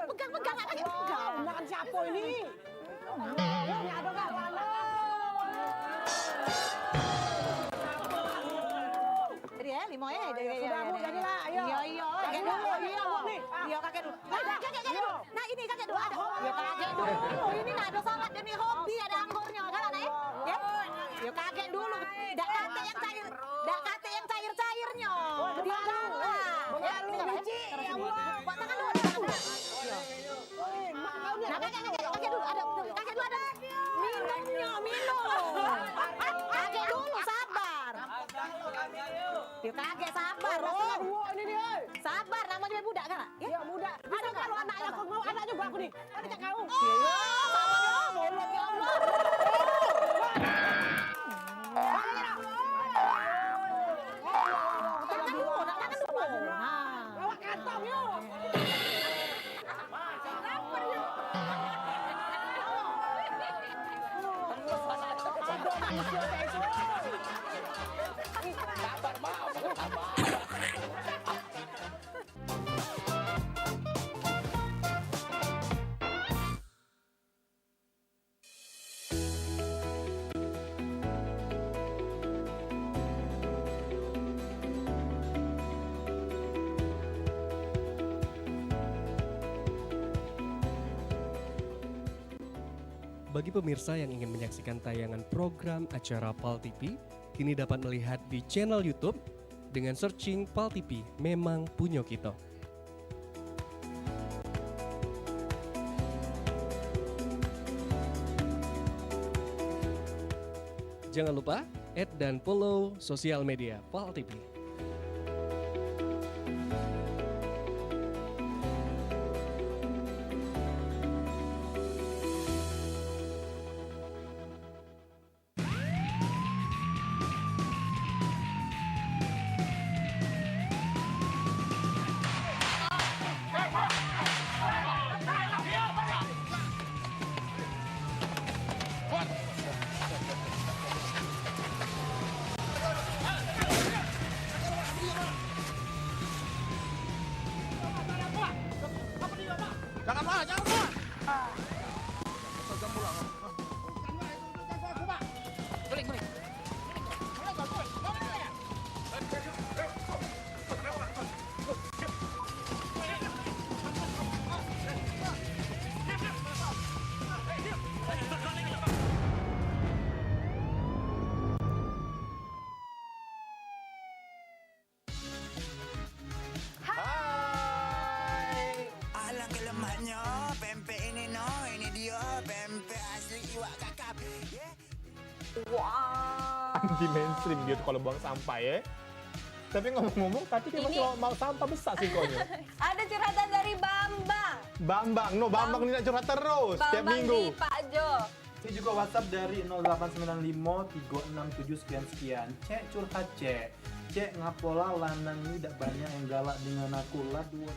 Pegang, pegang, nak kagek pegang. Makan siapo ini? Ini ado gak? Jadi, eh, limo, eh. Ayo, sudah, Bu, jadilah, ayo. Iyo, iyo, kagek dulu, iyo, Bu. Iyo, kagek dulu. Nah, kagek, kagek dulu. Nah, ini kagek dulu. Ado. Iyo, kagek dulu. Ini nah, ado salad, ini hobi, ado anggurnyo. Galak, nah, eh? Yo. Yo, kagek dulu. Dak katek yang cair. Dak katek yang cair-cairnyo. Dialang lah. Begalu biji, ya Allah. Buat tangan dulu, tangan dulu. Nah, kagek, kagek, kagek dulu. Ado, kagek dulu, ado. Minumnyo, minum. Kagek dulu, sabar. Yo, kagek, sabar. Sabar, namonyo budak kan? Yo, budak. Ado kalu anak aku mau, anak jugo aku ni. Ado cak kau. Iyo, iyo, sabar yo, bolong ya Allah. Tangan dulu, nak tangan dulu. Nah. Awak kantong yo. Sabar, Mak, sabar. Bagi pemirsa yang ingin menyaksikan tayangan program acara Pal T V, kini dapat melihat di channel YouTube dengan searching Pal T V, memang punyo kito. Jangan lupa add dan follow sosial media Pal T V. Di mainstream dia tu kalau buang sampah, ya. Tapi ngomong-ngomong, tadi dia masih mau, mau sampah besar singkongnya. Ada curhatan dari Bambang. Bambang, no, Bambang ni nak curhat terus tiap Bambang minggu. Di Pak Jo. Ini juga WhatsApp dari nol delapan sembilan lima tiga enam tujuh sekian sekian. Cek, curhat, Cek. Cek, ngapola lanang ni dak banyak yang galak dengan aku lah, dua.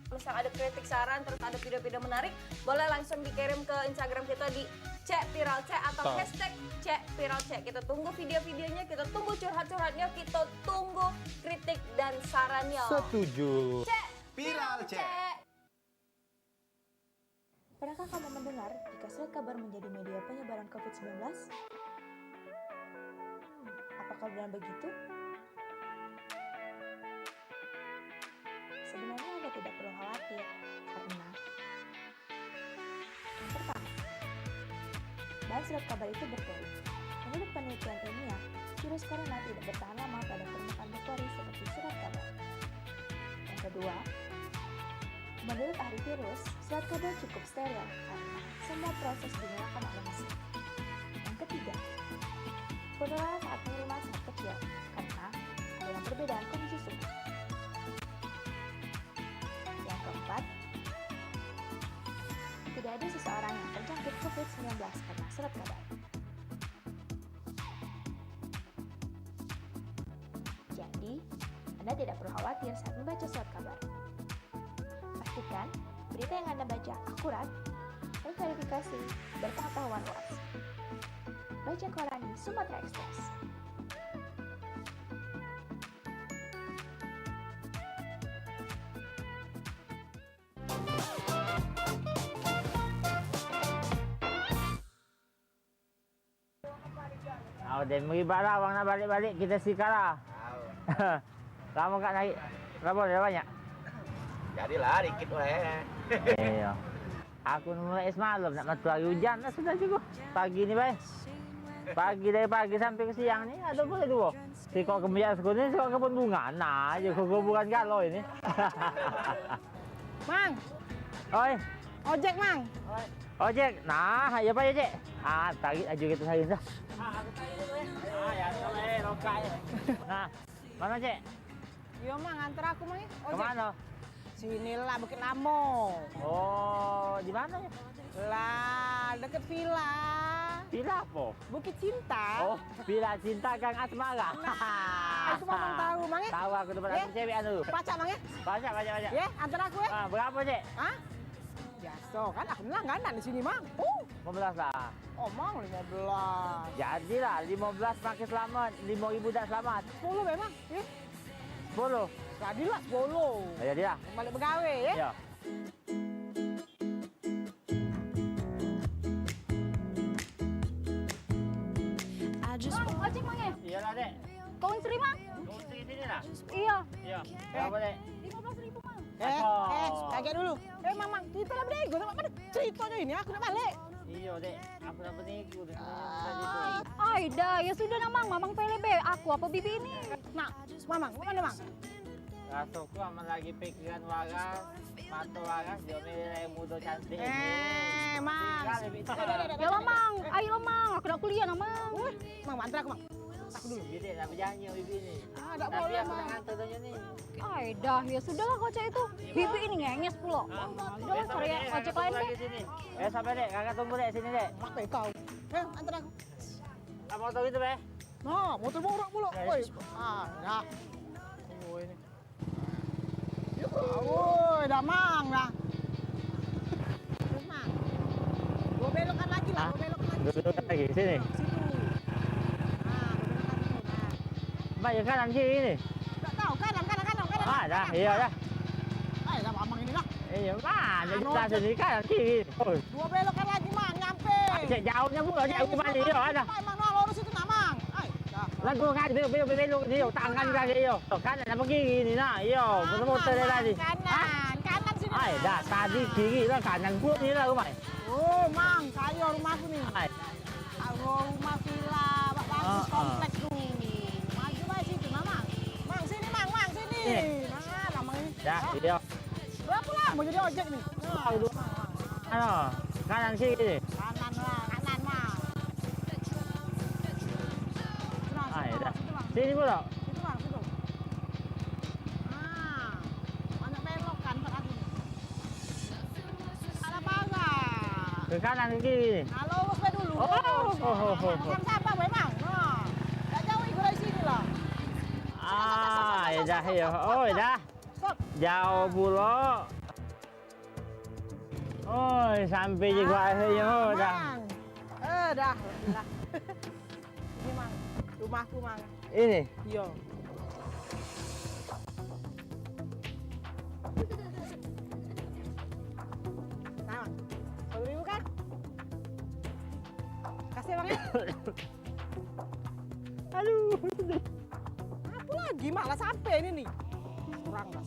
Misal ada kritik, saran, terus ada video-video menarik, boleh langsung dikirim ke Instagram kita di Cek Viral Cek atau hashtag Cek Viral Cek. Kita tunggu video-videonya, kita tunggu curhat-curhatnya, kita tunggu kritik dan sarannya. Setuju. Cek Viral Cek. Pernahkah kamu mendengar jika surat kabar menjadi media penyebaran covid sembilan belas? Apakah benar begitu? Sebenarnya Anda tidak perlu khawatir, karena yang pertama, bahan surat kabar itu berpori. Menurut penelitian ilmiah, virus corona tidak bertahan lama pada permukaan berpori seperti surat kabar. Yang kedua, menurut ahli virus, surat kabar cukup steril karena semua proses digerakkan oleh mesin. Yang ketiga, penularan saat pengiriman sangat kecil karena adalah perbedaan kondisi suhu. Yang keempat, tidak ada seseorang yang terjangkit covid sembilan belas karena surat kabar. Jadi, Anda tidak perlu khawatir saat membaca surat kabar. Pastikan berita yang Anda baca akurat, terverifikasi, berpengetahuan luas. Baca koran di Sumatera Express. Au, dem riba lah wang nak balik-balik kita sikala. Au. Lama kak naik. Berapa dah banyak? Jadilah dikit wae. Iya. Aku mulai semalam nak metu hari hujan dah sudah juga. Pagi ni bae. Pagi dari pagi sampai ke siang ni ada boleh dua. Sikok kembiak sekuni, sikok kebun bunga. Nah, aja kuburan galo ini. Mang. Oi. Ojek, Mang. Ojek. Nah, ya apa ya, Cek? Ah, tarik aja kita saya dah. Ah, ya, eh, rokai. Nah, mana, Cek? Yo, Mang, antar aku, Mang, ya. Ojek. Kemana? Sini lah, Bukit Lamo. Oh, di mana ya? Lah, deket villa. Villa apa? Bukit Cinta. Oh, Villa Cinta Gang Asmara. Nah, itu Mang tahu, Mang, ya? Tahu aku tempat aku cewek anu. Pacak, Mang, ya? Pacak, pacak, pacak. Ya, antar aku, ya. Ah, berapa, Cek? Hah? Biasa kan, aku langganan di sini, Mang. Oh. Lima belas lah. Oh, Mang, lima belas. Jadilah, lima belas makin selamat, lima ribu dak selamat. Sepuluh memang, ya? Sepuluh. Jadilah sepuluh. Ya, jadilah. Balik begawe, ya? Ya. Mang, ojek, Mang, ya? Iyalah, Dek. Kau ngantri, Mang? Kau ngantri sini lah? Iya. Iya. Berapa, Dek? Lima belas ribu, Mang. Eh, eh, kaget dulu. Eh, Mang, Mang, kita lah bego, sama pada ceritanya ini, aku nak balik. Iya, Dek. Aku dapat niku dengan tadi tu. Ai dah, ya sudah nah, Mang, Mamang pilih be. Aku apa bibi ini? Nah, Mamang, mana, Mang? Rasaku aman lagi pikiran waras, mata waras, dia ni muda cantik. Eh, Mang. Sekali, Bik. Ya lah, Mang. Ayo lah, Mang. Aku nak kuliah nah, Mang. Mang, antar aku, Mang. Aku dulu. Jadi nak berjanji sama bibi ni. Ah, tak boleh, Mang. Tapi aku nak ngantar dia ni. Ai dah, ya sudahlah kau cak itu. Bibi ini ngenyes pula. Hah? Udah lah, cari ojek lain deh. Eh, sabar, Dek. Kakak tunggu, Dek, sini, Dek. Mak kau. Eh, antar aku. Apa motor itu, Be? Nah, motor borok pula. Woi. Ah, dah. Oh, ini. Woi, dah, Mang, dah. Terus, Mang. Dua belokan lagi lah, dua belokan lagi. Dua belokan lagi, sini. Situ. Ah, dua belokan situ, nah. Mak, yang kanan kiri ni? Tak tahu, kanan, kanan, kanan, kanan. Ah, dah, iya dah. Eh, dah, Mamang ini dah. Iya, mana jelas ni, kanan kiri. Oh. Dua belokan lagi, Mang, nyampe. Ah, cek jauhnya pula, cek aku balik, iya, dah. Mang, Mang, lurus itu, nah, Mang. Ai. Lagu kan, belok, belok, belok, belok, tangan kan, iyo. Kanan apa kiri ni, nah, iyo, muter-muter dia tadi. Kanan, kanan sini. Ai, dah, tadi kiri lah, kanan pun ni lah, rumah. Oh, Mang, kayo rumah aku ni. Ai. Aku rumah villa, bak bagus kompleks tu. Maju bae situ, nah, Mang. Mang, sini, Mang, Mang, sini. Nah, lama ni. Dah, iyo. Berapa lama jadi ojek ni? Nah, dua. Ano, kanan kiri. Kanan lah, kanan lah. Nah, Sini pula. Situ, Bang, situ. Ah, banyak belok kan, Pak Agung. Salah pagar. Ke kanan, ke kiri. Nah, lurus bae dulu. Oh, lurus. Oh, oh, oh, oh. Macam siapa memang? Nah, dak jauh iku dari sini lah. Ah, ya dah, ya. Oh, ya dah. Stop. Jauh pulo. Oi, sampe juga akhirnyo, oh, dah. Mang. Eh, dah, alhamdulillah. Ini, Mang. Rumahku, Mang. Ini? Iyo. Nah, sepuluh ribu kan? Kasih, Bang, ya. Aduh, sedih. Apa lagi, Mak? Lah sampe ini nih. Kurang lah.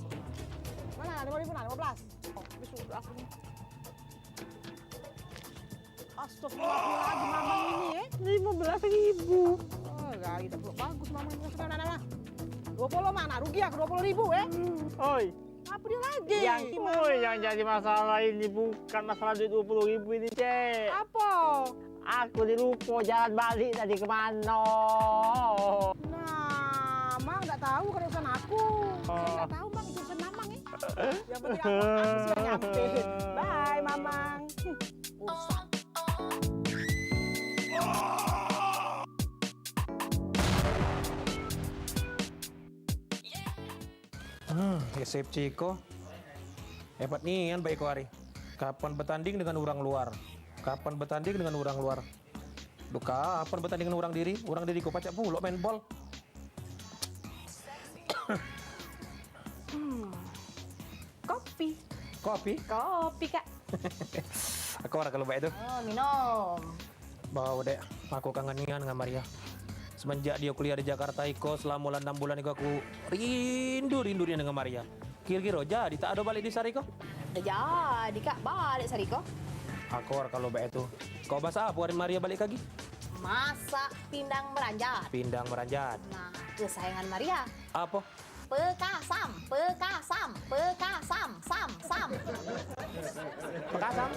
Mana? Lima ribu, nah, lima belas. Oh, ini sudah aku nih. Astagfirullahaladzim, Mamang ini, eh. Lima belas ribu. Oh, ya, itu bagus, Mamang ini. Sudah, nah, nah, nah. Dua puluh, Mang. Nah, rugi aku dua puluh ribu, eh. Oi. Apa dia lagi? Yang, oi, yang jadi masalah ini bukan masalah duit dua puluh ribu ini, Cek. Apa? Aku dilupo jalan balik tadi ke mano. Nah, Mang nggak tahu kalau urusan aku. Oh. Saya nggak tahu, Mang, itu urusan Mamang, eh. Yang penting aku, aku sudah nyampe. Bye, Mamang. Rusak. Hmm, S F C iko. Hebat nian bae iko hari. Kapan betanding dengan urang luar? Kapan betanding dengan urang luar? Duh, kapan betanding dengan urang diri? Urang diri ko pacak pulo main bol. Hmm. Kopi. Kopi? Kopi, Kak. Aku ora kalu bae tu. Oh, minum. Bau, Dek. Aku kangen nian dengan Maria. Semenjak dio kuliah di Jakarta iko, selamo la enam bulan iko, aku rindu-rindu nian dengan Maria. Kiro-kiro jadi tak ado balik di Sariko? Jadi, Kak, balik Sariko. Aku ora kalu bae tu. Kau masak apo hari Maria balik kagi? Masak pindang meranjat. Pindang meranjat. Nah, kesayangan Maria. Apo? Pekasam, pekasam, pekasam, sam, sam. Pekasam?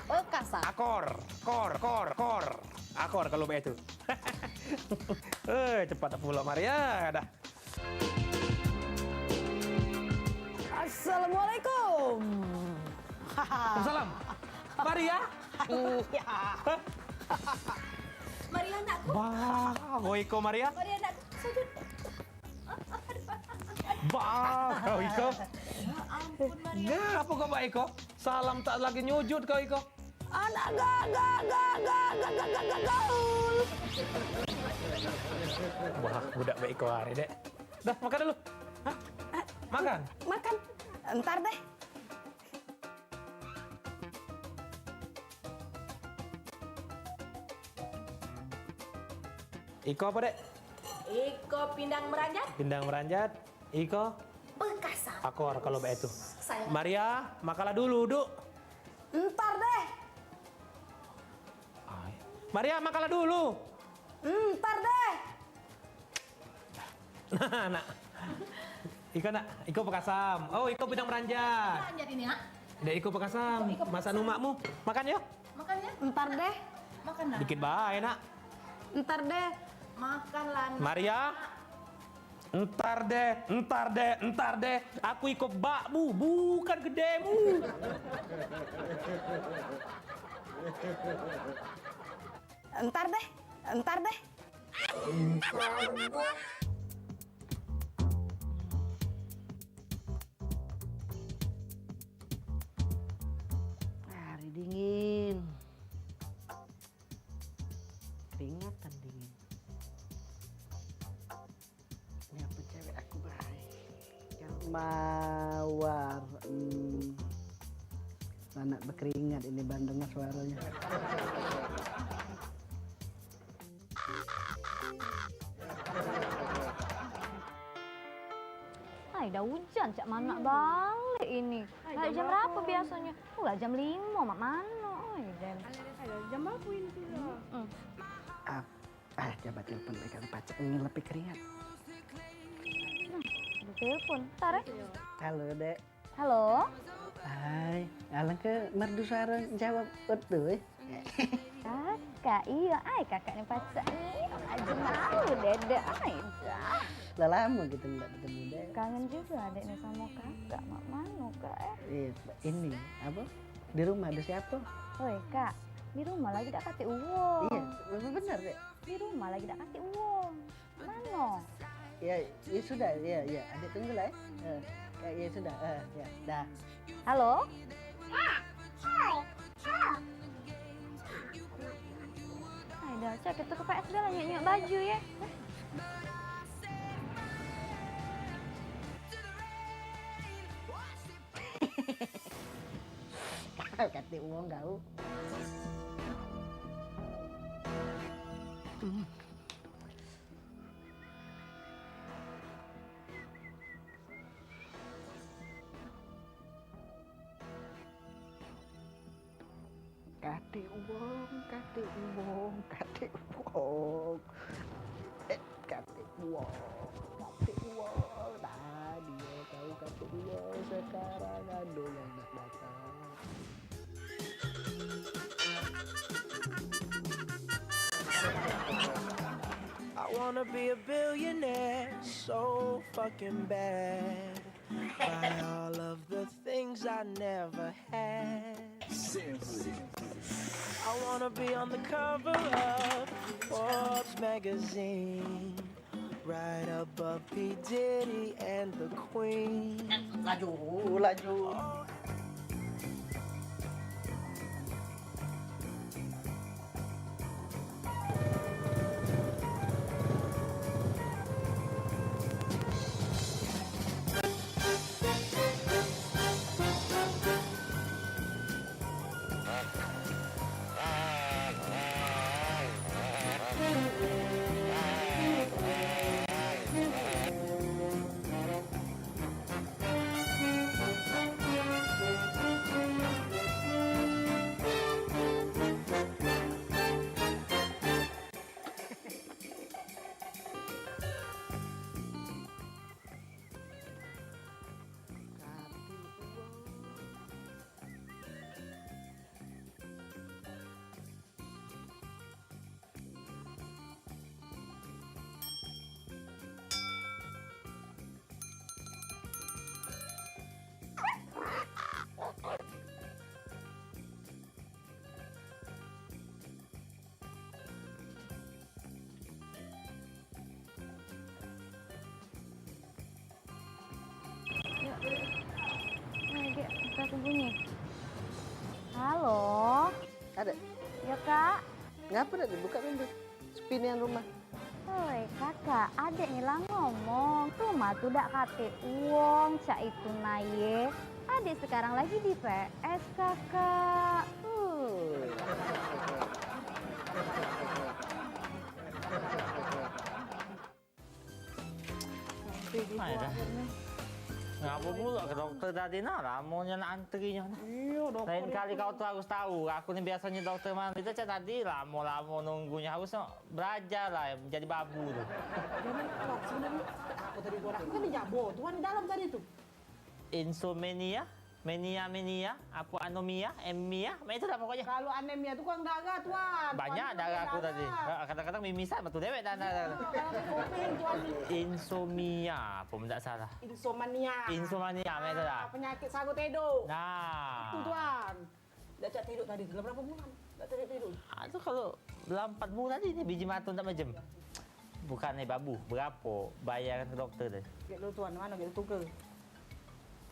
Pekasam. Akor, kor, kor, kor. Akor kalu bae tu. Eh, cepat pulo Maria dah. Assalamualaikum. Salam. Maria? Iya. Hah? Maria anakku. Bah, kau iko Maria? Maria anakku. Sujud. Bah, kau iko. Ya ampun, Maria. Ngapo kau bae iko? Salam tak lagi nyujud kau iko. Anak ga, ga, ga, gaul. Wah, budak bae iko hari, Dek. Dah, makan dulu. Hah? Makan? Makan. Entar deh. Iko apo, Dek? Iko pindang meranjat. Pindang meranjat. Iko? Pekasam. Akor kalu bae tu. Sayang. Maria, makanlah dulu, Duk. Entar deh. Ai. Maria, makanlah dulu. Entar deh. Nah, nak. Iko, nak. Iko pekasam. Oh, iko pindang meranjat. Meranjat ini, nak. Dek, iko pekasam. Iko, iko pekasam. Masak umakmu. Makan, yo. Makan, ya. Entar deh. Makan, nak. Dikit bae, nak. Entar deh. Makanlah, nak. Maria. Entar deh, entar deh, entar deh. Aku iko bakmu, bukan gedemu. Entar deh, entar deh. Hari dingin. Keringatan dingin. Nyapa cewek aku bae. Mawar, hmm. Anak bekeringat ini Bandung suaranya. Ai, dah ujan, cak manak balik ini. Ai, lah, jam jam berapo berapo? Biasonyo? Oh, lah, jam limo, mak mano, oi, dem. Alah, jam berapo ini sudah? Mm-mm. Ah, ah, coba telepon mereka, pacak ngelepi keringat. Hmm, ada telepon. Ntar, eh. Halo, Dek. Halo. Hai, alangke merdu suara jawab, betul, eh? Kakak, iyo, ai, kakak ni pacak ni. Aji malu, Dede, ai, dah. Lah lamo kito dak betemu deh. Kangen jugo adek ni samo kakak, mak mano kak eh? Iya, ini apo? Di rumah ado siapo? Oi kak, di rumah lagi dak katek uwong. Iya, bener dek. Di rumah lagi dak katek uwong. Mano? Ya, ya sudah, ya, ya. Adek tunggulah ya. Eh, ya, ya sudah, eh, ya, dah. Halo? Hai dah, cak kito ke P S dah lah nyuk-nyuk baju ye. Katek uwong kau. Katek uwong, katek uwong, katek uwong. Eh, katek uwong, katek uwong. Nah, dio tau katek uwong, sekarang ado yang nak datang. I wanna be a billionaire so fucking bad. Buy all of the things I never had. I wanna be on the cover of Forbes magazine, right above P Diddy and the Queen. Laju, laju. Yuk. Nah, Dek, buka aku bunyi. Halo. Ada. Ya, Kak. Ngapa dak dibuka pintu? Sepi nian rumah. Oi, Kakak, adek ni lah ngomong, rumah tu dak katek uwong, cak itu nah ye. Adek sekarang lagi di P S, Kakak. Hmm. Ai dah. Ngapo pulok ke dokter tadi nah, lamonyo nak antrinyo nah. Iyo, dokter. Lain kali kau tu harus tau, aku ni biasonyo dokter mano. Kito cak tadi lamo-lamo nunggunyo, harusnyo belajar lah jadi babu tu. Jadi, Wak, sebenarnyo apo tadi gua nak? Kan dijabo, tuan di dalam tadi tu. Insomnia, mania, mania, apo anomia, emia, mak itu lah pokoknyo. Kalu anemia tu kurang darah, Tuan. Banyak darah aku tadi. Ha, kadang-kadang mimisan betul dewek darah. Ha, darah kuping, Tuan. Insomnia, apo men dak salah. Insomnia. Insomnia, mak itu lah. Ah, penyakit sagu tedok. Nah. Itu, Tuan. Dak cak tiduk tadi, dalam berapo bulan? Dak tiduk-tiduk. Ah, tu kalu dalam empat bulan ini biji mato dak mejem. Bukan ni babu, berapo bayaran ke dokter tu? Gek dulu, Tuan, mano gek tuker?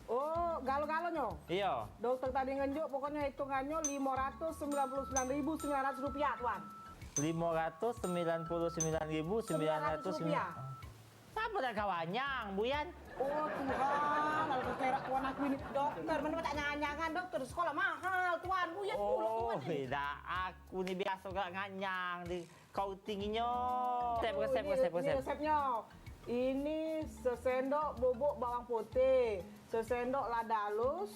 Oh, galo-galonyo? Iyo. Dokter tadi ngenjuk, pokoknyo hitungannyo limo ratus sembilan puluh sembilan ribu sembilan ratus rupiah, Tuan. Limo ratus sembilan puluh sembilan ribu sembilan ratus rupiah. Siapo dak kawanyang, Buyan? Oh, Tuhan, kalu keterak Tuan aku ini dokter, mano tak nyanyangan dokter, sekolah mahal, Tuan. Buyan pulo, Tuan. Oh, dak, aku ni biaso gak nganyang di kau tingginyo. Resep, resep, ini resep, ini resep. Resepnyo. Ini sesendok bubuk bawang putih, sesendok lada halus,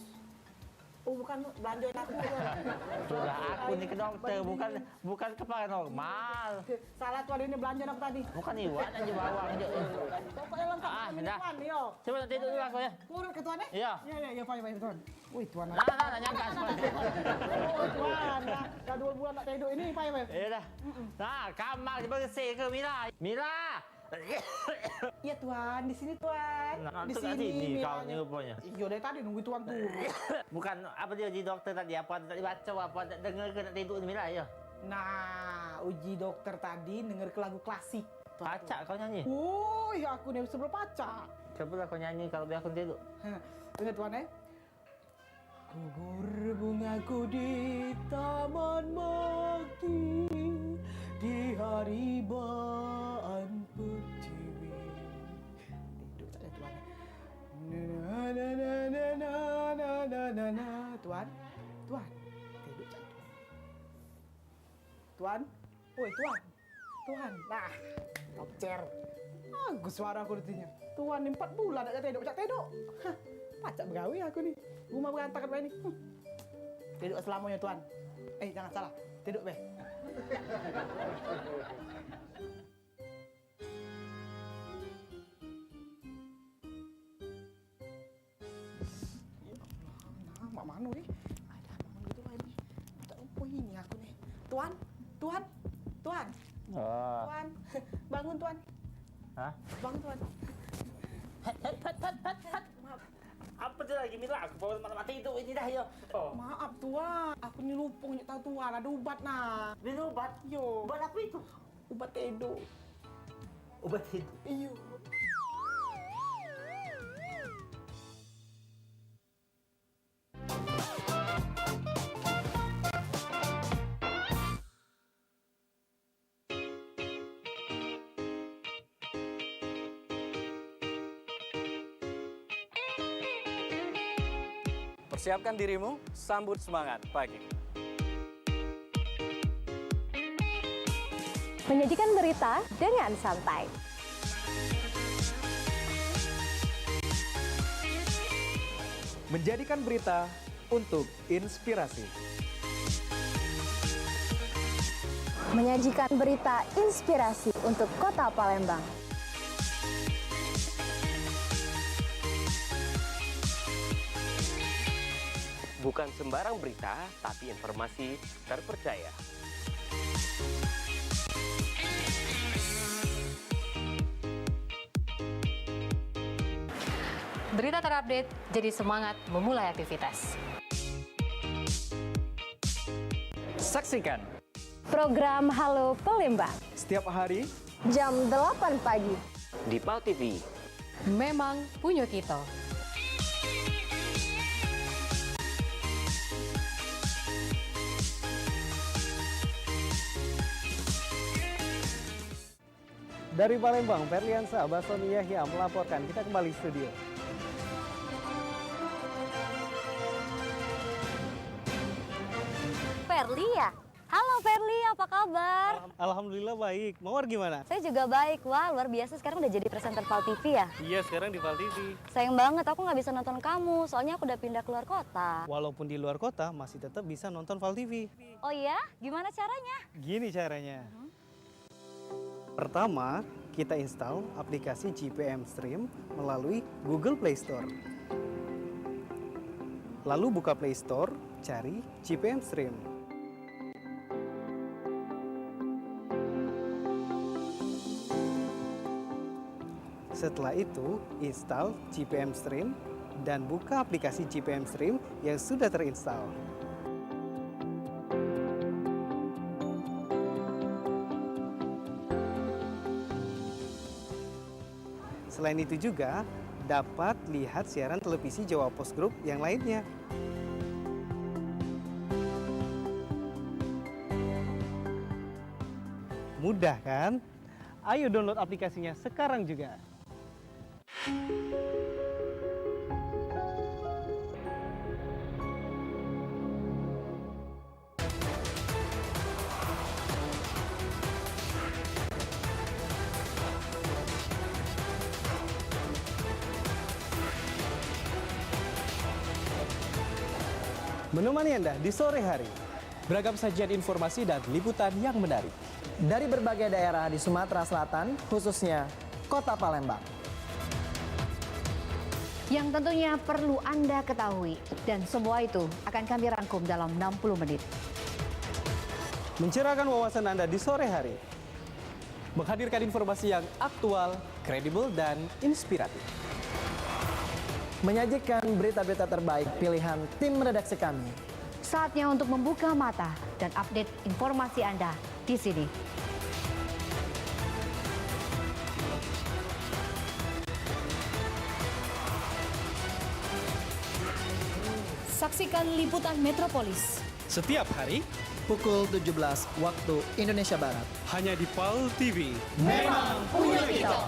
Oh, bukan, belanjo aku. Sudah, aku ni ke dokter, bukan, bukan ke paranormal. Salah, Tuan, ini belanjo aku tadi. Bukan iwak, aja bawang je. Pokoknyo lengkap. Ah, ini, dah. Tuan, yo. Coba nanti dulu aku, ya. Turun ke Tuan, eh? Iya. Iya, iya, iya, Pak, Pak, Tuan. Wih, Tuan. Nah, nah, nah, nyangka. Oh, Tuan, dah, dah dua bulan tak tidur ini, Pak, Pak. Iya dah. Nah, kamar bersih ke, Mila? Mila! Ya Tuan, di sini Tuan. Nah, di tu kat sini sini kau ni rupanya. Iyo, dari tadi nunggu Tuan tu. Bukan, apa dia di dokter tadi? Apa tak dibaca, apa tak dengar ke nak tidur ni lah, ya? Nah, uji dokter tadi denger ke lagu klasik. Tuan tu. Pacak kau nyanyi? Woi, aku ni sebelum pacak. Cobalah kau nyanyi kalau biar aku tidur. Ha, dengar Tuan, eh. Gugur bungaku di taman bakti di hari baan pertiwi. Tedok cak Tuan. Na, na, na. Tuan, Tuan, tedok cak Tuan. Tuan, oi Tuan. Tuan, nah, topcer. Bagus suara aku di sini. Tuan ni empat bulan dak tedok, cak tedok. Hah, pacak begawe aku ni. Rumah berantakan bae ni. Hmm. Tedok selamonyo, Tuan. Eh, jangan salah. Tedok be. Ya Allah, nah, mak mano ni? Ada mak mano gitu lah ni. Tak lupa ini aku ni. Tuan, Tuan, Tuan. Ah. Tuan, bangun Tuan. Hah? Bangun Tuan. Hat, hat, hat, hat, hat, hat. Maaf. Apa tu lagi, Mila? Aku baru malam mati itu ini dah, ya. Oh. Maaf Tuan, aku ni lupa nyo tahu Tuan ada ubat nah. Minum ubat? Yo. Ubat apa itu? Ubat tedok. Ubat tedok? Iyo. Persiapkan dirimu, sambut semangat pagi. Menyajikan berita dengan santai. Menjadikan berita untuk inspirasi. Menyajikan berita inspirasi untuk Kota Palembang. Bukan sembarang berita, tapi informasi terpercaya. Berita terupdate, jadi semangat memulai aktivitas. Saksikan program Halo Palembang setiap hari jam delapan pagi di Pal T V. Memang punyo kito. Dari Palembang, Ferliansa, Basoni Yahya melaporkan. Kita kembali studio. Ferli ya? Halo Ferli, apa kabar? Alham-, alhamdulillah baik. Mawar gimana? Saya juga baik. Wah, luar biasa sekarang udah jadi presenter Pal T V ya? Iya, sekarang di Pal T V. Sayang banget aku nggak bisa nonton kamu, soalnya aku udah pindah keluar kota. Walaupun di luar kota, masih tetap bisa nonton Pal T V. Oh iya? Gimana caranya? Gini caranya. Mhm. Pertama, kita install aplikasi G P M Stream melalui Google Play Store. Lalu buka Play Store, cari G P M Stream. Setelah itu, install G P M Stream dan buka aplikasi G P M Stream yang sudah terinstall. Selain itu juga dapat lihat siaran televisi Jawa Post Group yang lainnya. Mudah kan? Ayo download aplikasinya sekarang juga. Menemani Anda di sore hari. Beragam sajian informasi dan liputan yang menarik. Dari berbagai daerah di Sumatera Selatan, khususnya Kota Palembang. Yang tentunya perlu Anda ketahui, dan semua itu akan kami rangkum dalam enam puluh menit. Mencerahkan wawasan Anda di sore hari. Menghadirkan informasi yang aktual, kredibel, dan inspiratif. Menyajikan berita-berita terbaik pilihan tim redaksi kami. Saatnya untuk membuka mata dan update informasi Anda di sini. Saksikan liputan Metropolis. Setiap hari pukul tujuh belas waktu Indonesia Barat. Hanya di Pal T V. Memang punya kita.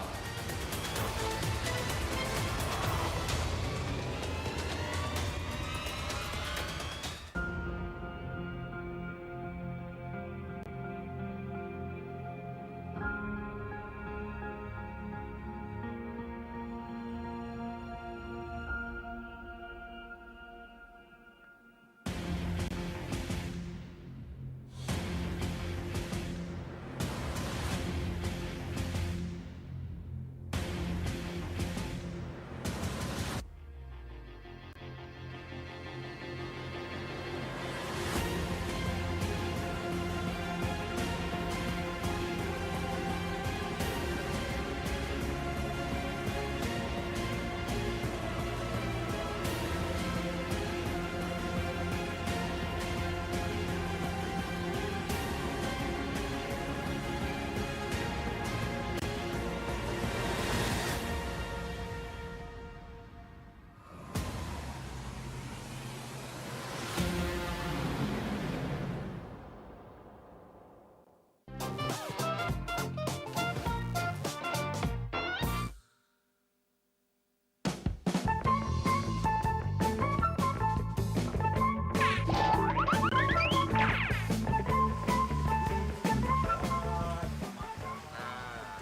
Nah,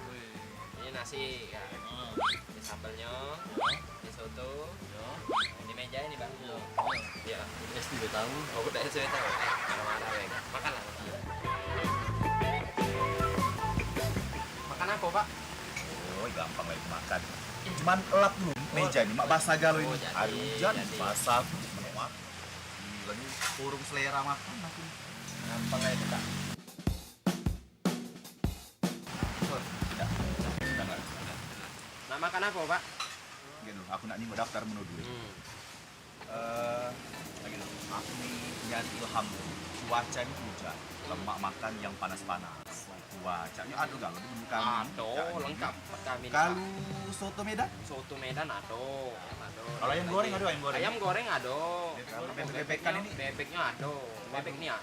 ini nasi ya. Ini sambelnyo. Ini soto. Ini meja ini, Bang. Iya. Iya. Ini S D W tahu. Oh, udah S D W tahu. Marah-marah, Bang. Makanlah. Makan apa, Pak? Oh, gampang lagi makan. Cuman lap dulu meja ini, mak basah galo ini. Oh, jadi, hari hujan jadi. Basah, menua. Lagi kurung selera makan aku. Gampang lagi, Kak. Betul. Tidak. Tidak, tidak, tidak. Nak makan apa, Pak? Gitu, aku nak nyingok daftar menu dulu. Hmm. Eh, lagi dulu. Aku ni nyari ilham. Cuaca ni hujan. Lemak makan yang panas-panas. Cuaca ni ado galo di menu kami. Ado, lengkap kami ni, Pak. Kalu soto Medan? Soto Medan ado, ado. Kalu ayam goreng ado, ayam goreng? Ayam goreng ado. Bebek, bebek, bebek kan ini? Bebeknyo ado. Bebek ni ah.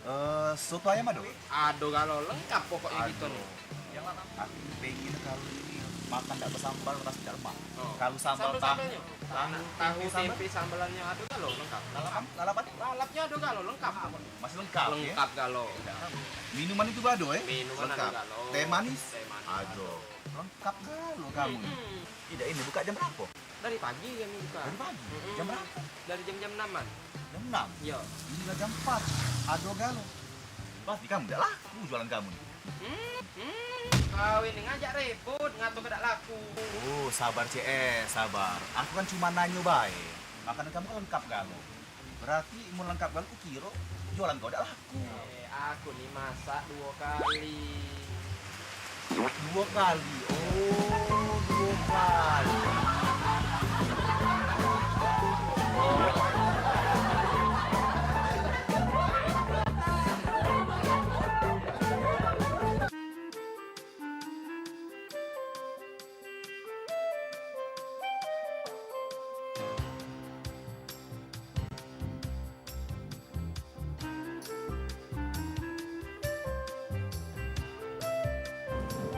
Eh, soto ayam ado? Ado galo, lengkap pokoknyo kito ni. Aku pengen kalu ini makan dak besambal, rasa dak lemak. Oh. Kalu sambal tahu, sambal-sambalnyo? Tahu, tahu, tempe, sambal. Tempe, sambelannyo ado galo, lengkap. Lalapan? Lalapan? Lalapnyo ado galo, lengkap pokoknyo. Masih lengkap, ya? Lengkap galo. Minuman itu ado, eh? Minuman ado galo. Lengkap. Teh manis? Teh manis ado. Ado. Lengkap galo kamu ni. Mm-mm. Tidak, ini buka jam berapo? Dari pagi kami buka. Dari pagi? Mm-mm. Jam berapo? Dari jam-jam enaman. Jam enam? Iyo. Ini lah jam empat. Ado galo. Pasti kamu dak laku jualan kamu ni. Hmm, hmm. Kau ini ngajak ribut, ngato ke dak laku. Oh, sabar, C S, sabar. Aku kan cuma nanyo bae. Makanan kamu kan lengkap galo. Berarti mun lengkap galo, ku kiro jualan kau dak laku. Eh, aku ni masak duo kali. Duo kali? Oh, duo kali.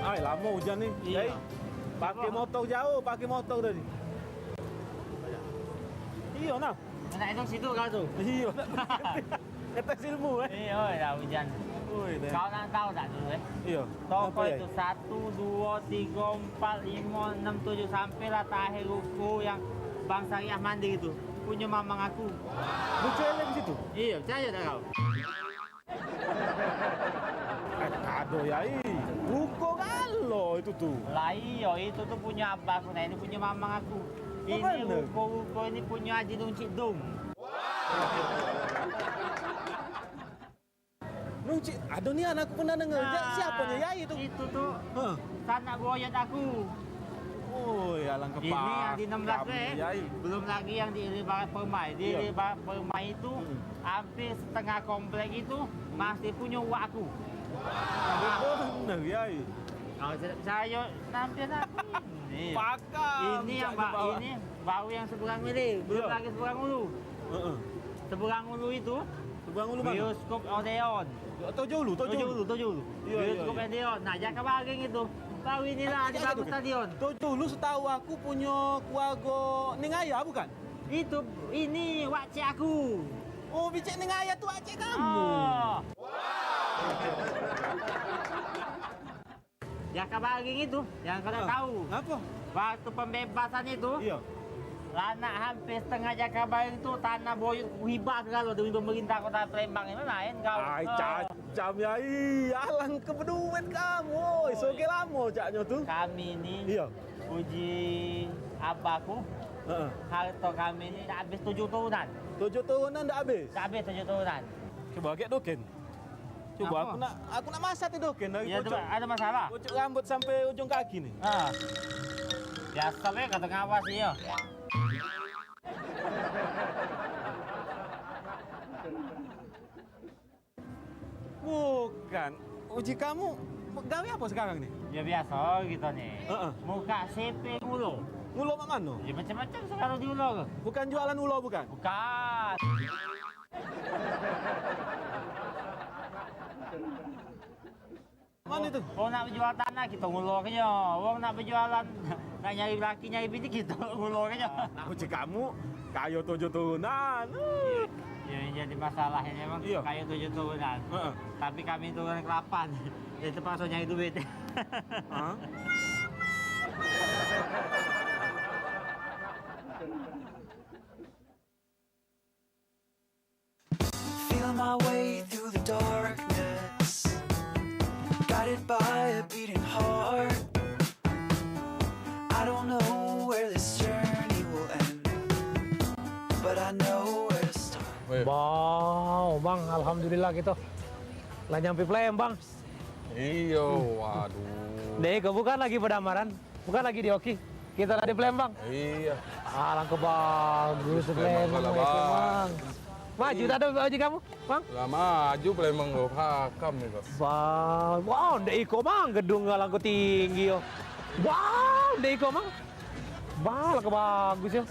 Ai, lamo ujan ni. Iyo. Yai. Pake motor jauh, pake motor tadi. Iyo, nah. Nak hidup situ kau tu. Iyo, nak. Ngetes ilmu, eh. Iyo, dah ujan. Oi, deh. Kau nak tahu tak dulu, eh? Iyo. Toko itu satu, duo, tigo, empat, limo, enem, tujuh, sampai lah terakhir ruko yang Bank Syariah Mandiri tu. Punyo mamang aku. Lu cewek di situ? Iyo, percayo tak kau? Eh, kado, Yai. Ruko galo itu tu. Lah iyo, itu tu punyo abah aku, nah ini punyo mamang aku. Ini ruko-ruko ini punyo Haji Luncik Dum. Lu Cik, ado nian aku pernah denger. Nah, siapo nyo Yai tu? Itu tu, hah, sanak boyot aku. Oi, alangkah. Ini yang di enam belas kamu, be. Yai. Belum lagi yang di Lebaran Permai. Di, iya, Lebaran Permai itu, hmm, hampir setengah komplek itu, hmm, masih punyo wak aku. Bener, Yai. Kalau tidak percaya, nampil aku ini. Pakam, ini yang cak ba-, ini baru yang seberang ini, belum, iya, lagi seberang ulu. Heeh. Seberang ulu itu, seberang ulu mano? Bioskop Odeon. Tojo Ulu, Tojo Ulu. Tojo Ulu, Tojo Ulu. Iya, iya, bioskop, iya, Odeon. Nah, Jakabaring itu. Baru inilah di Bagus Stadion. Tojo Ulu setahu aku punyo keluargo Ning Ayah, bukan? Itu, ini wak cek aku. Oh, bicek Ning Ayah tu wak cek kamu. Oh. Jakabaring itu, yang kau tak tahu. Ngapo? Waktu pembebasan itu, iya, lanak hampir setengah Jakabaring itu tanah boyot hibah segalo demi pemerintah Kota Palembang. Ini lain kau. Ai, cacam, Yai. Alangkah beduit kamu. Oi, soge lamo caknyo tu. Kami ni, iya, uji apaku, heeh, harto kami ni dak habis tujuh turunan. Tujuh turunan dak habis? Dak habis tujuh turunan. Coba agek doken. Coba, aku nak, aku nak masak tu doken dari, iya, pojok, ado masalah. Pojok rambut sampai ujung kaki ni. Ah. Biaso be, kata ngawas iyo. Bukan. Uji kamu gawe apo sekarang ni? Ya biaso kito ni. Heeh. Muka C P ngulo. Ngulo mak mano? Ya macam-macam segalo diulo ke. Bukan jualan ulo bukan? Bukan. Mano tu? Wong nak bejual tanah, kito ngulo ke nyo. Wong nak bejualan, nak nyari laki, nyari bini, kito ngulo ke nyo. Nah, uji kamu, kayo tujuh turunan. Yo, yang jadi masalah ini emang, iyo, kayo tujuh turunan. Heeh. Tapi kami turunan ke lapan. Jadi terpakso nyari duit. Hah? Feel my way through the darkness, guided by a beating heart. I don't know where this journey will end, but I know where to start. Weh. Wow, Bang, alhamdulillah kito lah nyampe Palembang. Iyo, waduh. Dek, bukan lagi Padamaran. Bukan lagi di Oki. Kita lah di Palembang. Iyo. Alangkah bagus Palembang, Palembang, Bang. Maju tak ado baju kamu, Bang? Lah maju Palembang kau, hakam ni kau. Bang, wow, ndek iko, Bang, gedung alangkah tinggi yo. Wow, ndek iko, Bang. Bang, alangkah bagus yo.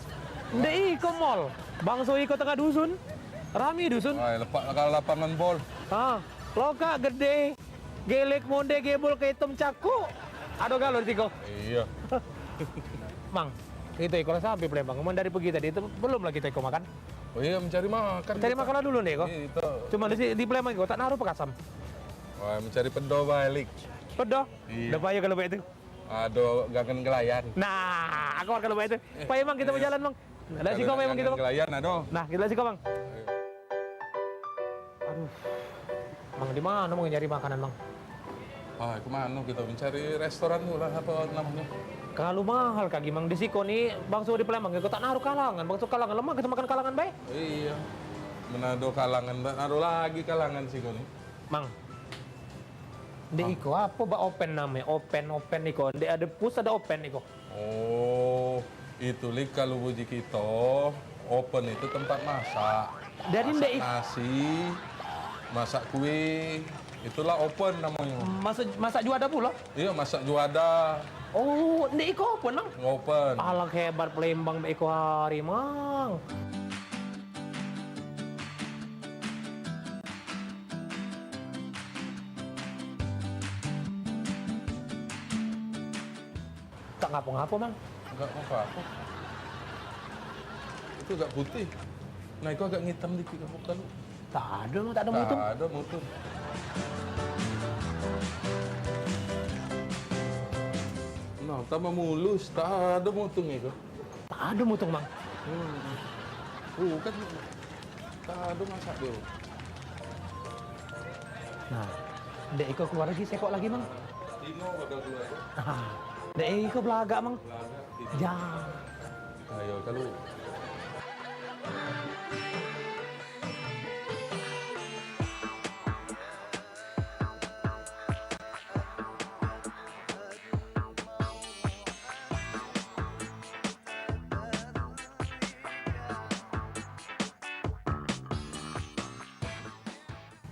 Ndek iko mall. Bangso iko tengah dusun. Rami dusun. Wah, lepak kalo lapangan bol. Ha, lokak gede. Gelek monde gebol ke item cakuk. Ado galo di tiko. Iyo. Mang, kito iko lah sampe Palembang. Cuman dari pagi tadi tu belum lagi tiko makan. Oh iyo, mencari makan. Mencari makan lah dulu nih kok. Iyo, itu. Cuman di, di Palembang kok tak naruh pekasam. Wah, mencari pedo balik. Pedo? Iyo. Dah payah kalu baik tu. Ado gangan gelayan. Nah, aku kalu baik tu. Eh, payah, Mang, kito bejalan, Mang. Lah siko memang kito, Bang. Gelayan ado. Nah, kito lah siko, Bang. Aduh. Mang, di mano mau nyari makanan, Mang? Ah, ke mano kito mencari restoran tu lah, apo namonyo? Kalu mahal kagi, Mang, di siko ni, bangso di Palembang, kito tak naruh kalangan, bangso kalangan lemak, kito makan kalangan bae. Iyo. Men ado kalangan, tak naruh lagi kalangan siko ni. Mang. Ndek iko apo bak open name? Open, open iko. Ndek ado pus, ado open iko. Oh, itu, Lik, kalu uji kito, open itu tempat masak. Jadi masak ndek ik- nasi, masak kue, itulah open namonyo. Masak, masak juadah pulo? Iyo, masak juadah. Oh, ndek iko open, Mang? Open. Alah, hebat Palembang iko hari, Mang. Tak ngapo-ngapo, Mang. Enggak apa-apa. Itu agak putih. Nah, itu agak ngitam dikit, kamu kalu. Tak ado, Mang, tak ado mutung. Tak ado mutung. Nah, tambah mulus, tak ado mutung itu. Tak ado mutung, Mang. Hmm. Oh, kan tak ado masak dia. Nah, ndek iko keluar lagi, sekok lagi, Mang. Tino bakal keluar tu. Ah, ndek iko belagak, Mang. Belagak, gitu. Ja. Ayo, kalu.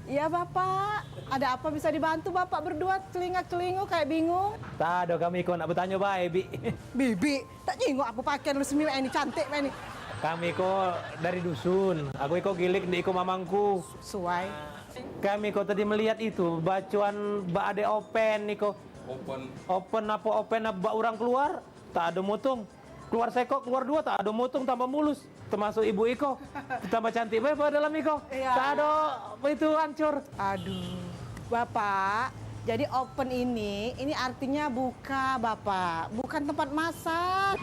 Iya, Bapak. Ada apa bisa dibantu Bapak berdua celingak-celinguk kayak bingung? Tak ada, kami iko nak bertanya bae, Bik. Bibik, tak nyingok apa pakaian lu semilek ini, cantik bae ini. Kami iko dari dusun. Aku iko gilik di iko mamangku. Suai. Kami iko tadi melihat itu bacuan ba ade open iko. Open. Open apa open ba orang keluar? Tak ada mutung. Keluar sekok, keluar dua, tak ada mutung, tambah mulus. Termasuk ibu iko. Tambah cantik bae pada dalam iko. Iya. Tak ada itu hancur. Aduh. Bapak, jadi open ini, ini artinya buka, Bapak. Bukan tempat masak.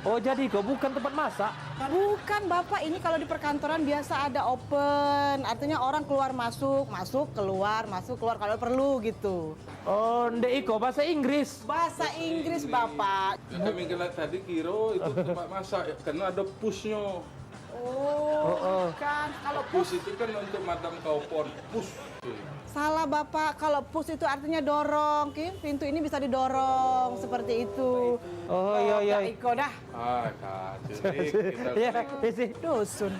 Oh, jadi iko bukan tempat masak? Bukan, Bapak. Ini kalau di perkantoran biasa ada open. Artinya orang keluar masuk, masuk keluar, masuk keluar kalau perlu gitu. Oh, ndek iko bahasa Inggris. Bahasa Inggris, Bapak. Ya, kami kena tadi kira itu tempat masak, ya, karena ada pushnya. Oh, oh, oh. Bukan. Kalau push, push itu kan untuk madam kompor. Push. Salah, Bapak. Kalau push itu artinya dorong, ki. Pintu ini bisa didorong seperti itu. Oh, iya, iya. Dak iko dah. Ah, kacau. Iya, isi. Dusun.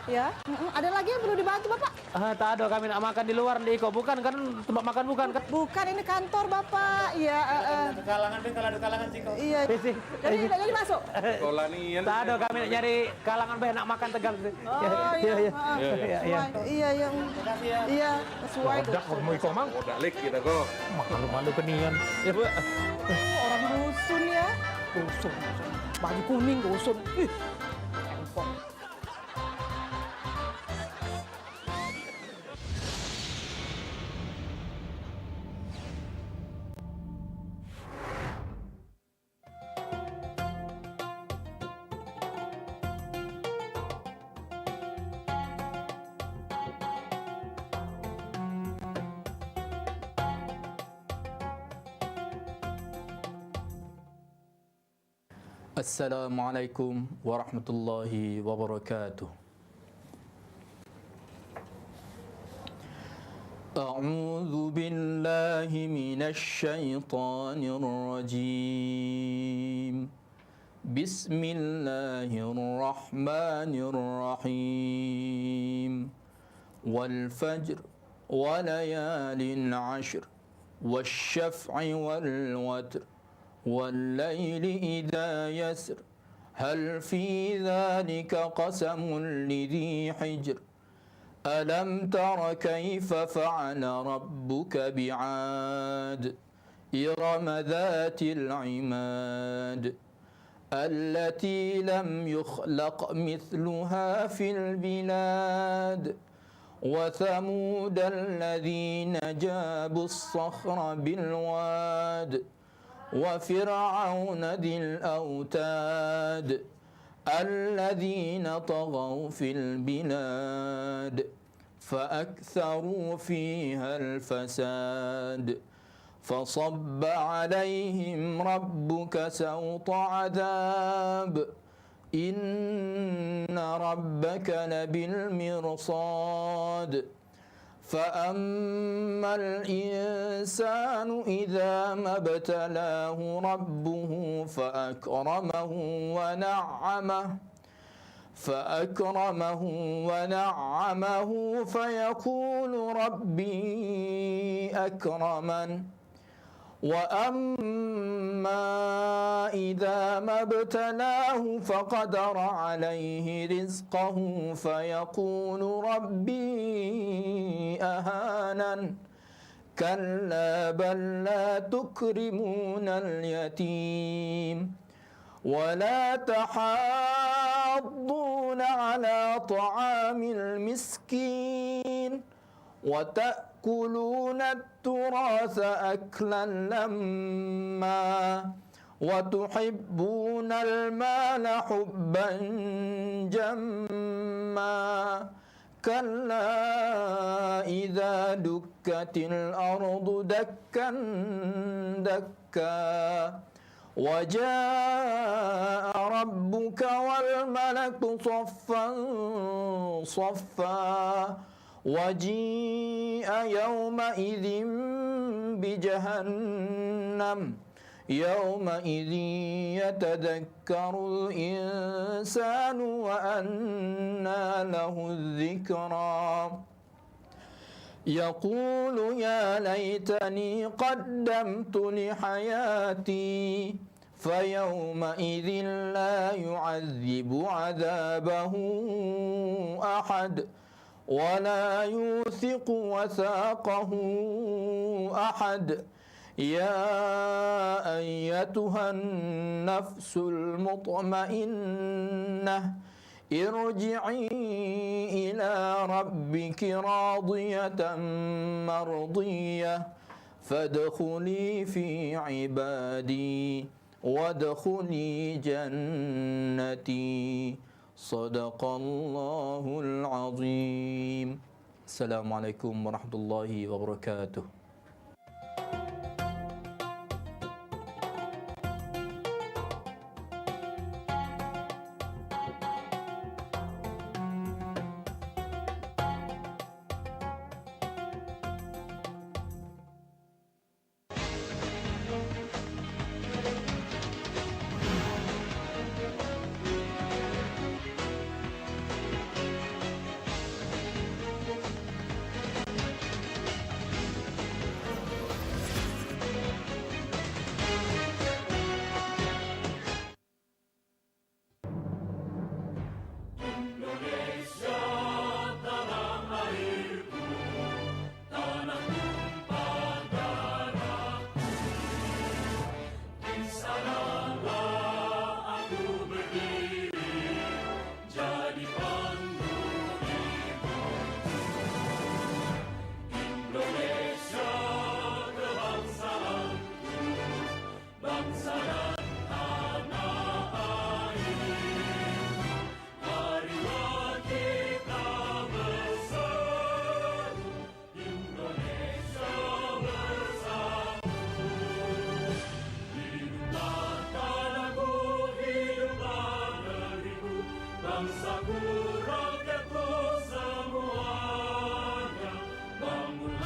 Ya, mm-mm. Ada lagi yang perlu dibantu, Bapak? Ah, tak ada, kami nak makan di luar, di iko. Bukan kan tempat makan, bukan kan? Bukan, ini kantor Bapak. Iya, heeh. Kalangan deh, kalau ada kalangan sih kok. Iya. Isi. Jadi tidak jadi masuk. Sekolah ni yang tak ada, kami nak nyari kalangan bae nak makan Tegal. Oh, iya, iya, iya. Iya, iya. Iya, iya. Makasih ya. Iya, sesuai. Dak mau iko, Mang. Oh, dak lik kita kok. Malu-malu kenian. Ya, Bu. Oh, orang dusun ya. Dusun. Baju kuning dusun. Ih. Assalamualaikum warahmatullahi wabarakatuh. أعوذ بالله من الشيطان الرجيم. بسم الله الرحمن الرحيم. والفجر وليال عشر. والشفع والوتر. والليل إذا يسر. هل في ذلك قسم لذي حجر. ألم تر كيف فعل ربك بعاد. إرم ذات العماد. التي لم يخلق مثلها في البلاد. وثمود الذين جابوا الصخر بالواد. وفرعون ذي الأوتاد. الذين طغوا في البلاد. فأكثروا فيها الفساد. فصب عليهم ربك سوط عذاب. إن ربك لبالمرصاد. فأما الإنسان إذا ما ابتلاه ربه فأكرمه ونعمه، فأكرمه ونعمه فيقول ربي أكرمن. وأما إذا ما ابتلاه فقدر عليه رزقه فيقول ربي أهانن. كلا بل لا تكرمون اليتيم ولا تحاضون على طعام المسكين وتأكلون التراث أكلا لما وتحبون المال حبا جما. كلا إذا دكت الأرض دكا دكا. وجاء ربك والملك صفا صفا. وجيء يومئذ بجهنم. يومئذ يتذكر الإنسان وأنى له الذكرى. يقول يا ليتني قدمت لحياتي فيومئذ لا يعذب عذابه أحد ولا يوثق وثاقه أحد. يا أيتها النفس المطمئنة ارجعي إلى ربك راضية مرضية فادخلي في عبادي وادخلي جنتي. صدق الله العظيم. السلام عليكم ورحمة الله وبركاته.